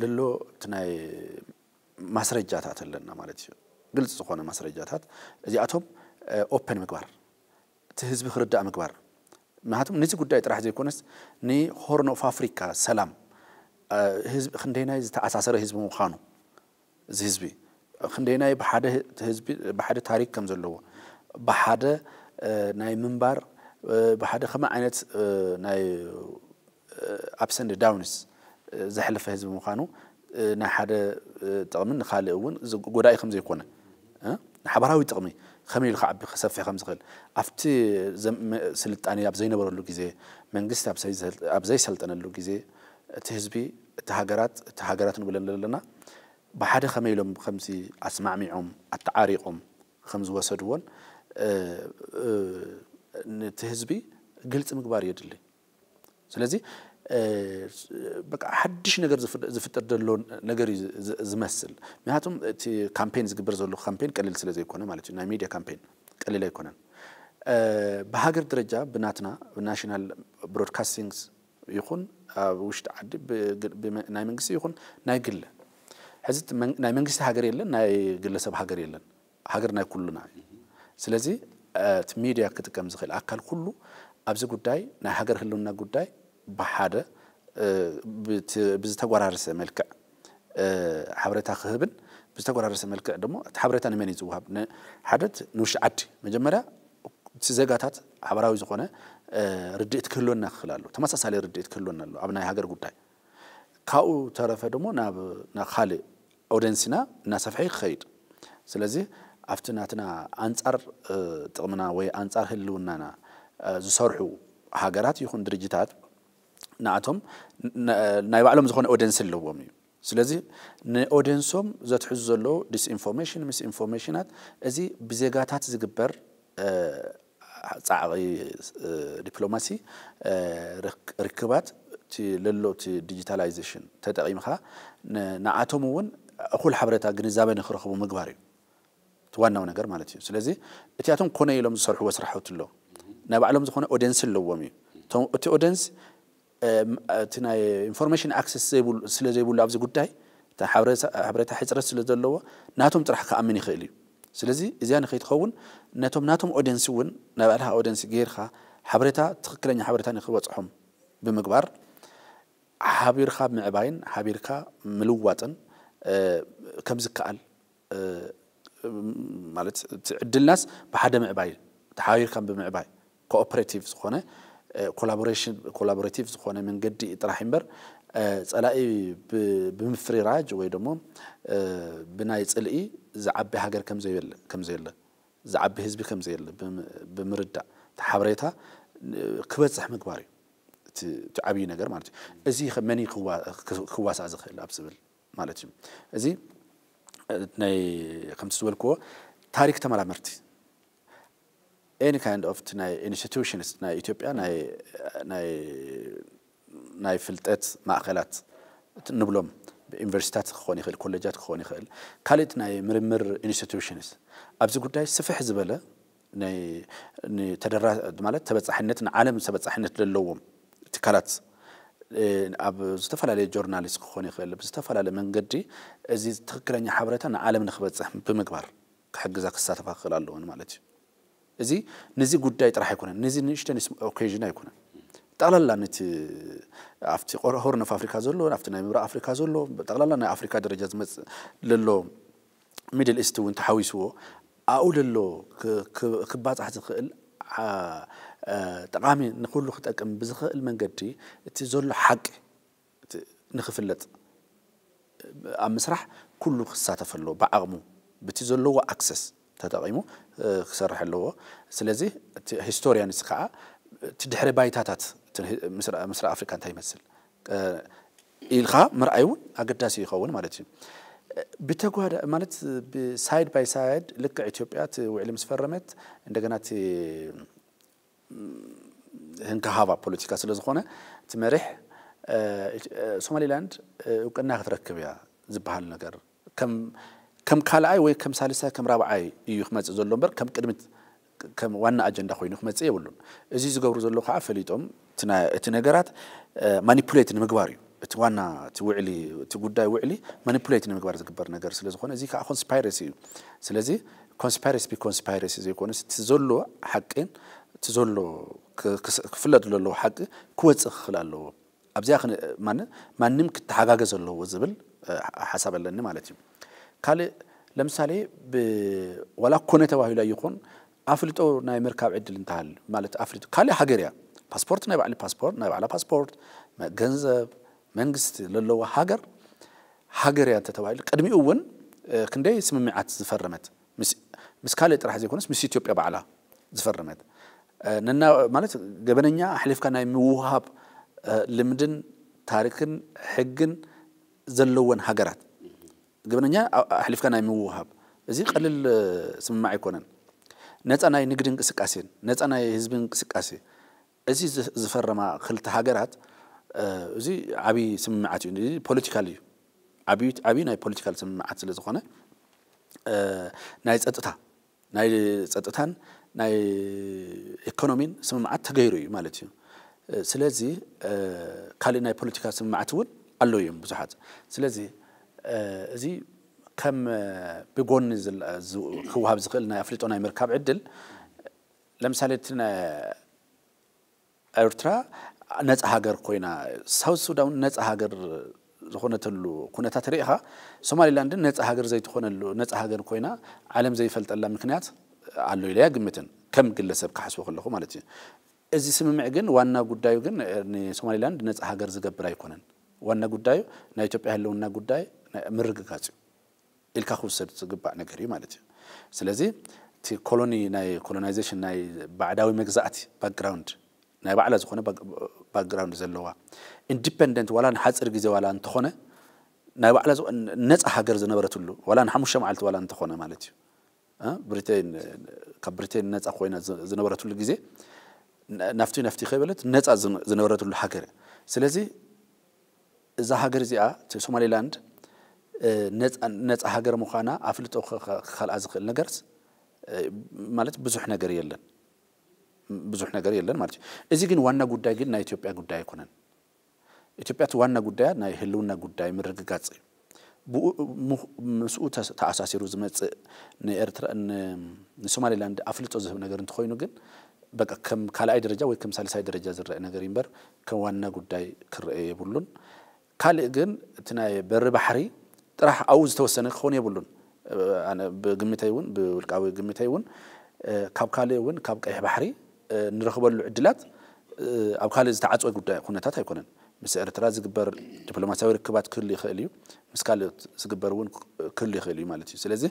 ልሎ እቲ ናይ ማስረጃታት ኣለና ማለት እዩ። ግልፂ ዝኾነ ማስረጃታት እዚኣቶም ኦፐን ምግባር እቲ ህዝቢ ክርዳእ ምግባር ምክንያቱም ነዚ ጉዳይ ጥራሕ ዘይኮነስ ንሆርን ኦፍ ኣፍሪካ ሰላም ህዝቢ ክንደይናይ ዝተኣሳሰረ ህዝቢ ምዃኑ እዚ ህዝቢ ክንደይናይ ብሓደ ህዝቢ ብሓደ ታሪክ ከም ዘለዎ ብሓደ ናይ ምንባር ብሓደ ከመይ ዓይነት ናይ ኣፕስ ኤንድ ዳውንስ ዘሕለፈ ህዝቢ ምዃኑ ናይ ሓደ ጥቕምን ንካልእ እውን ጎዳኢ ከም ዘይኮነ ንሓበራዊ ጥቕሚ ከመይ ኢሉ ክዓቢ ክሰፍሕ ከም ዝኽእል ኣብቲ ስልጣኔ ኣብ ዘይነበረሉ ግዜ መንግስቲ ኣብ ዘይሰልጠነሉ ግዜ እቲ ህዝቢ እቲ ሃገራት እቲ ሃገራት ንብለን ዘለና ብሓደ ከመይ ኢሎም ከምዚ ኣስማዕሚዖም ኣተዓሪቖም ከም ዝወሰድዎን ነቲ ህዝቢ ግልፂ ምግባር የድሊ። ስለዚ በቃ ሓድሽ ነገር ዝፍጠር ዘሎ ነገር እዩ ዝመስል። ምክንያቱም እቲ ካምፔን ዝግበር ዘሎ ካምፔን ቀሊል ስለ ዘይኮነ ማለት እዩ። ናይ ሚድያ ካምፔን ቀሊል ኣይኮነን። ብሃገር ደረጃ ብናትና ብናሽናል ብሮድካስቲንግስ ይኹን ኣብ ውሽጢ ዓዲ ናይ መንግስቲ ይኹን ናይ ግለ ሕዚ ናይ መንግስቲ ሃገር የለን፣ ናይ ግለሰብ ሃገር የለን። ሃገር ናይ ኩሉና እዩ። ስለዚ እቲ ሚድያ ክጥቀም ዝኽእል ኣካል ኩሉ ኣብዚ ጉዳይ ናይ ሃገር ህልውና ጉዳይ ብሓደ ብዝተጎራረሰ መልክዕ ሓበሬታ ክህብን ብዝተጎራረሰ መልክዕ ደሞ እቲ ሓበሬታ ንመን እዩ ዝወሃብ? ሓደ ንውሽጢ ዓዲ መጀመርያ እቲ ዜጋታት ሓበራዊ ዝኾነ ርድኢት ክህልወና ክኽእል ኣሎ። ተመሳሳሊ ርድኢት ክህልወና ኣሎ ኣብ ናይ ሃገር ጉዳይ። ካብኡ ተረፈ ደሞ ናብ ካልእ ኦደንስና እናሰፍሐ ይኸይድ። ስለዚ ኣብቲ ናትና ኣንጻር ጥቕምና ወይ ኣንጻር ህልውናና ዝሰርሑ ሃገራት ይኹን ድርጅታት ንኣቶም ናይ ባዕሎም ዝኾነ ኦደንስ ኣለዎም እዩ። ስለዚ ንኦደንሶም ዘትሕዙ ዘለዉ ዲስኢንፎርሜሽን፣ ሚስኢንፎርሜሽናት እዚ ብዜጋታት ዝግበር ጻዕቒ ዲፕሎማሲ ርክባት እቲ ለሎ እቲ ዲጂታላይዜሽን ተጠቒምካ ንኣቶም እውን እኹል ሓበሬታ ግንዛበ ንክረኽቡ ምግባር እዩ። እቲ ዋናው ነገር ማለት እዩ። ስለዚ እቲኣቶም ኮነ ኢሎም ዝሰርሕዎ ስራሕቲ ኣሎ። ናይ ባዕሎም ዝኾነ ኦደንስ ኣለዎም እዩ። እቲ ኦደንስ እቲ ናይ ኢንፎርሜሽን ኣክሰስ ስለ ዘይብሉ ኣብዚ ጉዳይ ሓበሬታ ሕፅረት ስለ ዘለዎ ናቶም ጥራሕ ክኣምን ይኽእል እዩ። ስለዚ እዚኣ ንከይትኸውን ነቶም ናቶም ኦደንስ እውን ናይ ባዕልኻ ኦደንስ ገይርካ ሓበሬታ ትኽክለኛ ሓበሬታ ንክበፅሖም ብምግባር ሓቢርካ ምዕባይን ሓቢርካ ምልዋጥን ከም ዝከኣል ማለት እቲ ዕድልናስ ብሓደ ምዕባይ ተሓቢርካ ብምዕባይ ኮኦፐሬቲቭ ዝኾነ ኮላቦሬሽን ኮላቦሬቲቭ ዝኾነ መንገዲ ጥራሕ እምበር ፀላኢ ብምፍሪራጅ ወይ ደሞ ብናይ ፅልኢ ዝዓቢ ሃገር ከምዘየለ ከምዘየለ ዝዓቢ ህዝቢ ከምዘየለ ብምርዳእ እቲ ሓበሬታ ክበፅሕ ምግባር እዩ እቲ ዓብዪ ነገር ማለት እዩ። እዚ መን ክዋሳእ ዝኽእል ኣብ ዝብል ማለት እዩ። እዚ ናይ ከምቲ ዝበልክዎ ታሪክ ተመራመርቲ any kind of ናይ ኢንስቲትዩሽንስ ናይ ኢትዮጵያ ናይ ናይ ፍልጠት ማእኸላት ንብሎም ዩኒቨርሲታት ክኾን ይኽእል ኮሌጃት ክኾን ይኽእል ካልእት ናይ ምርምር ኢንስቲትዩሽንስ ኣብዚ ጉዳይ ስፍሕ ዝበለ ናይ ማለት ተበፃሕነት ንዓለም ተበፃሕነት ዘለዎም ትካላት ኣብ ዝተፈላለየ ጆርናሊስት ክኾን ይኽእል ብዝተፈላለየ መንገዲ እዚ ትኽክለኛ ሓበሬታ ንዓለም ንክበፅሕ ብምግባር ክሕግዛ ክሳተፋ ክኽእል ኣለዎን ማለት እዩ። እዚ ነዚ ጉዳይ ጥራሕ ኣይኮነን፣ ነዚ ንእሽተን ኦኬዥን ኣይኮነን። ጠቕላላ ነቲ ኣብቲ ሆርን ኦፍ ኣፍሪካ ዘሎ ኣብቲ ናይ ምብራቕ ኣፍሪካ ዘሎ ጠቕላላ ናይ ኣፍሪካ ደረጃ ዝመፅእ ዘሎ ሚድል ኢስት እውን ተሓዊስዎ ኣብኡ ዘሎ ክባፃሕ ዝኽእል ጠቓሚ ንኩሉ ክጠቅም ብዝኽእል መንገዲ እቲ ዘሎ ሓቂ ንክፍለጥ ኣብ ምስራሕ ኩሉ ክሳተፍ ኣለዎ ብዓቕሙ ብቲ ዘለዎ ኣክሰስ ተጠቒሙ ክሰርሕ ኣለዎ። ስለዚ ሂስቶሪያንስ ከዓ እቲ ድሕሪ ባይታታት ምስራቅ ኣፍሪካ እንታይ ይመስል ኢልካ ምርኣይ እውን ኣገዳሲ ይኸውን ማለት እዩ። ብተጓዳ ማለት ሳይድ ባይ ሳይድ ልክዕ ኢትዮጵያ እቲ ውዕሊ ምስ ፈረመት እንደገና እቲ ህንካሃባ ፖለቲካ ስለ ዝኾነ እቲ መሪሕ ሶማሊላንድ እውቅና ክትረክብ እያ ዝበሃል ነገር ከም ካልኣይ ወይ ከም ሳልሳይ ከም ራብዓይ እዩ ክመፅእ ዘሎ እምበር ከም ቅድሚት ከም ዋና ኣጀንዳ ኮይኑ ክመፅእ የብሉን። እዚ ዝገብሩ ዘለዉ ከዓ ፈሊጦም እቲ ነገራት ማኒፑሌት ንምግባር እዩ። እቲ ዋና እቲ ውዕሊ እቲ ጉዳይ ውዕሊ ማኒፑሌት ንምግባር ዝግበር ነገር ስለ ዝኾነ እዚ ከዓ ኮንስፓይረሲ እዩ። ስለዚ ኮንስፓይረሲ ቢ ኮንስፓይረሲ ዘይኮነስ እቲ ዘሎ ሓቂን እቲ ዘሎ ክፍለጥ ዘለዎ ሓቂ ክወፅእ ክኽእል ኣለዎ። ኣብዚኣ ማንም ክተሓጋገዝ ኣለዎ ዝብል ሓሳብ ኣለኒ ማለት እዩ። ካልእ ለምሳሌ ዋላ ኮነ ተባሂሉ ኣይኹን ኣፍልጦ ናይ ምርካብ ዕድል እንተሃል ማለት ኣፍልጦ ካልእ ሃገር እያ ፓስፖርት ናይ ባዕሊ ፓስፖርት ናይ ባዕላ ፓስፖርት ገንዘብ መንግስቲ ለለዎ ሃገር ሃገር እያ እንተተባሂሉ ቅድሚኡ እውን ክንደይ ስምምዓት ዝፈረመት ምስ ካልእ ጥራሕ ዘይኮነስ ምስ ኢትዮጵያ ባዕላ ዝፈረመት ነና ማለት ገበነኛ ኣሕሊፍካ ናይ ምውሃብ ልምድን ታሪክን ሕግን ዘለወን ሃገራት ገበነኛ ኣሕሊፍካ ናይ ምውሃብ እዚ ቀልል ስምምዕ ኣይኮነን። ነፃ ናይ ንግዲ እንቅስቃሴን ነፃ ናይ ህዝቢ እንቅስቃሴ እዚ ዝፈረማ ክልተ ሃገራት እዚ ዓብዪ ስምምዓት እዩ። ፖለቲካል እዩ። ዓብዪ ናይ ፖለቲካል ስምምዓት ስለ ዝኾነ ናይ ፀጥታ ናይ ፀጥታን ናይ ኢኮኖሚን ስምምዓት ተገይሩ እዩ ማለት እዩ። ስለዚ ካልእ ናይ ፖለቲካ ስምምዓት እውን ኣሎ እዮም ብዙሓት። ስለዚ እዚ ከም ብጎኒ ክወሃብ ዝኽእል ናይ ኣፍልጦ ናይ ምርካብ ዕድል፣ ለምሳሌ እቲ ኤርትራ ነፃ ሃገር ኮይና፣ ሳውት ሱዳን ነፃ ሃገር ዝኾነተሉ ኩነታት ርኢኻ፣ ሶማሊላንድን ነፃ ሃገር ዘይትኾነሉ፣ ነፃ ሃገር ኮይና ዓለም ዘይፈልጠላ ምክንያት ኣሎ ኢለ ኣይግምትን፣ ከም ግለሰብ ክሓስቦ ከለኹ ማለት እዩ። እዚ ስምምዕ ግን ዋና ጉዳዩ ግን ንሶማሊላንድ ነፃ ሃገር ዝገብር ኣይኮነን። ዋና ጉዳዩ ናይ ኢትዮጵያ ህልውና ጉዳይ ምርግጋፅ እዩ ኢልካ ክውሰድ ዝግባእ ነገር እዩ ማለት እዩ። ስለዚ እቲ ኮሎኒ ናይ ኮሎናይዜሽን ናይ ባዕዳዊ መግዛእቲ ባክግራውንድ ናይ ባዕላ ዝኾነ ባክግራውንድ ዘለዋ ኢንዲፐንደንት ዋላ ንሓፂር ግዜ ዋላ እንተኾነ ናይ ባዕላ ነፃ ሃገር ዝነበረትሉ ዋላ ንሓሙሽተ መዓልቲ ዋላ እንተኾነ ማለት እዩ። ብሪቴን ካብ ብሪቴን ነፃ ኮይና ዝነበረትሉ ግዜ ናፍቲ ናፍቲ ከይበለት ነፃ ዝነበረትሉ ሃገር። ስለዚ እዛ ሃገር እዚኣ እቲ ሶማሊላንድ ነፃ ሃገር ምዃና ኣፍልጦ ክኸልኣ ዝኽእል ነገርስ ማለት ብዙሕ ነገር የለን፣ ብዙሕ ነገር የለን ማለት እዩ። እዚ ግን ዋና ጉዳይ ግን ናይ ኢትዮጵያ ጉዳይ ኣይኮነን። ኢትዮጵያ እቲ ዋና ጉዳያ ናይ ህልውና ጉዳይ ምርግጋፅ እዩ። ምስኡ ተኣሳሲሩ ዝመፅእ ንኤርትራ ንሶማሊላንድ ኣፍልጦ ዝህብ ነገር እንተኮይኑ ግን በቃ ከም ካልኣይ ደረጃ ወይ ከም ሳልሳይ ደረጃ ዝረአ ነገር እምበር ከም ዋና ጉዳይ ክረአ የብሉን። ካልእ ግን እቲ ናይ በሪ ባሕሪ ጥራሕ ኣብኡ ዝተወሰነ ክኸውን የብሉን። ኣነ ብግምተይ እውን ብውልቃዊ ግምተይ እውን ካብ ካልእ እውን ካብ ቀይሕ ባሕሪ ንረኽበሉ ዕድላት ኣብ ካልእ ዝተዓፅወ ጉዳይ ኩነታት ኣይኮነን። ምስ ኤርትራ ዝግበር ዲፕሎማሲያዊ ርክባት ክህሉ ይኽእል እዩ፣ ምስ ካልኦት ዝግበር እውን ክህሉ ይኽእል እዩ ማለት እዩ። ስለዚ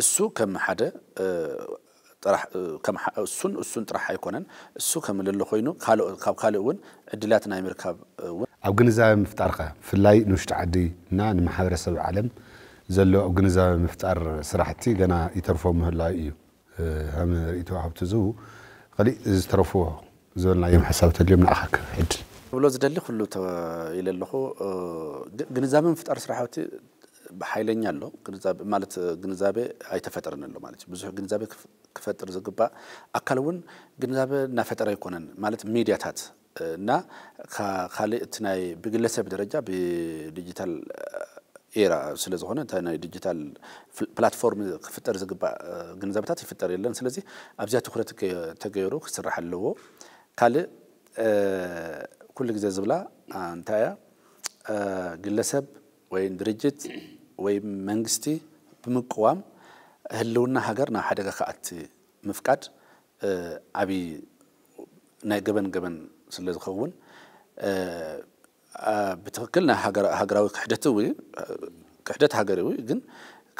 እሱ ከም ሓደ ጥራሕ እሱን እሱን ጥራሕ ኣይኮነን። እሱ ከም ልሎ ኮይኑ ካብ ካልእ እውን ዕድላት ናይ ምርካብ እውን ኣብ ግንዛቤ ምፍጣር ከ ብፍላይ ንውሽጢ ዓዲ እና ንማሕበረሰብ ዓለም ዘሎ ኣብ ግንዛቤ ምፍጣር ስራሕቲ ገና ይተርፎ ምህላው እዩ። ከም ርእይቶ ሃብቲ ዝህቡ ከሊእ ዝተረፍዎ ዝበልናዮም ሓሳብ ተልዮም ንዓኻ ክህብ ዕድል። ክብሎ ዝደሊ ኩሉ ኢለ ኣለኹ። ግንዛቤ ምፍጣር ስራሕቲ ሓይለኛ ኣሎ ማለት ግንዛቤ ኣይተፈጠረን ኣሎ ማለት ብዙሕ ግንዛቤ ክፈጥር ዝግባእ ኣካል እውን ግንዛቤ እናፈጠረ ኣይኮነን ማለት ሚድያታት እና ካልእ እቲ ናይ ብግለሰብ ደረጃ ብዲጂታል ኤራ ስለዝኾነ እታ ናይ ዲጂታል ፕላትፎርም ክፍጠር ዝግባእ ግንዛቤታት ይፍጠር የለን። ስለዚ ኣብዚኣ ትኩረት ተገይሩ ክስራሕ ኣለዎ። ካልእ ኩሉ ግዜ ዝብላ እንታይ እያ ግለሰብ ወይ ድርጅት ወይ መንግስቲ ብምቅዋም ህልውና ሃገር ናብ ሓደጋ ክኣቲ ምፍቃድ ዓብዪ ናይ ገበን ገበን ስለ ዝኸውን ብትኽክል ናይ ሃገራዊ ክሕደት ክሕደት ሃገር እዩ። ግን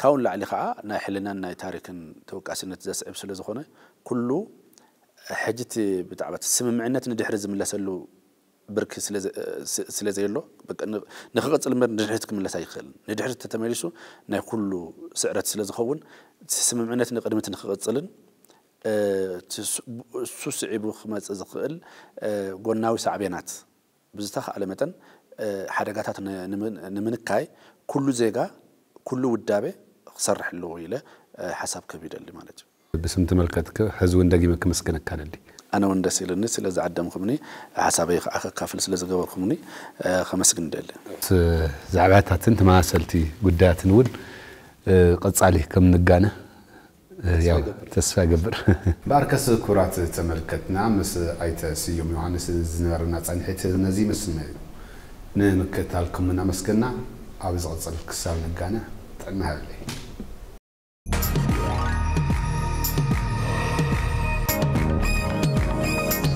ካብኡ ንላዕሊ ከዓ ናይ ሕልናን ናይ ታሪክን ተወቃስነት ዘስዕብ ስለ ዝኾነ ኩሉ ሕጂ እቲ ብጣዕሚ ስምምዕነት ንድሕሪ ዝምለሰሉ ብርኪ ስለ ዘየሎ ንክቕፅል እምበር ንድሕሪት ክምለስ ኣይኽእልን። ንድሕሪት ተተመሊሱ ናይ ኩሉ ስዕረት ስለ ዝኸውን ስምምዕነት ንቅድሚት ንክቕፅልን እሱ ስዒቡ ክመፅእ ዝኽእል ጎናዊ ሳዕቤናት ብዝተኻእለ መጠን ሓደጋታት ንምንካይ ኩሉ ዜጋ ኩሉ ውዳቤ ክሰርሕ ኣለዎ ኢለ ሓሳብ ክህብ ይደሊ ማለት እዩ። ብስም ተመልከትክ ሕዚ እውን ደጊመ ክምስግነካ ደሊ። ኣነ እውን ደስ ኢሉኒ ስለ ዝዓደምኩምኒ ሓሳበይ ከዓ ከካፍል ስለ ዝገበርኩምኒ ከመስግን ደሊ። ዛዕባታትን ተመሳሰልቲ ጉዳያትን እውን ቀፃሊ ከም ንጋነ ያው ተስፋ እገብር። በኣርከስ ክቡራት ተመልከትና ምስ ኣይተ ስዮም ዮሃንስ ዝነበረና ፃንሒት ነዚ ይመስል ነይሩ። ንምክትታልኩም እናመስገና ኣብ ዝቕፅል ክሳብ ንጋነ ጥዕና ሃብለይ።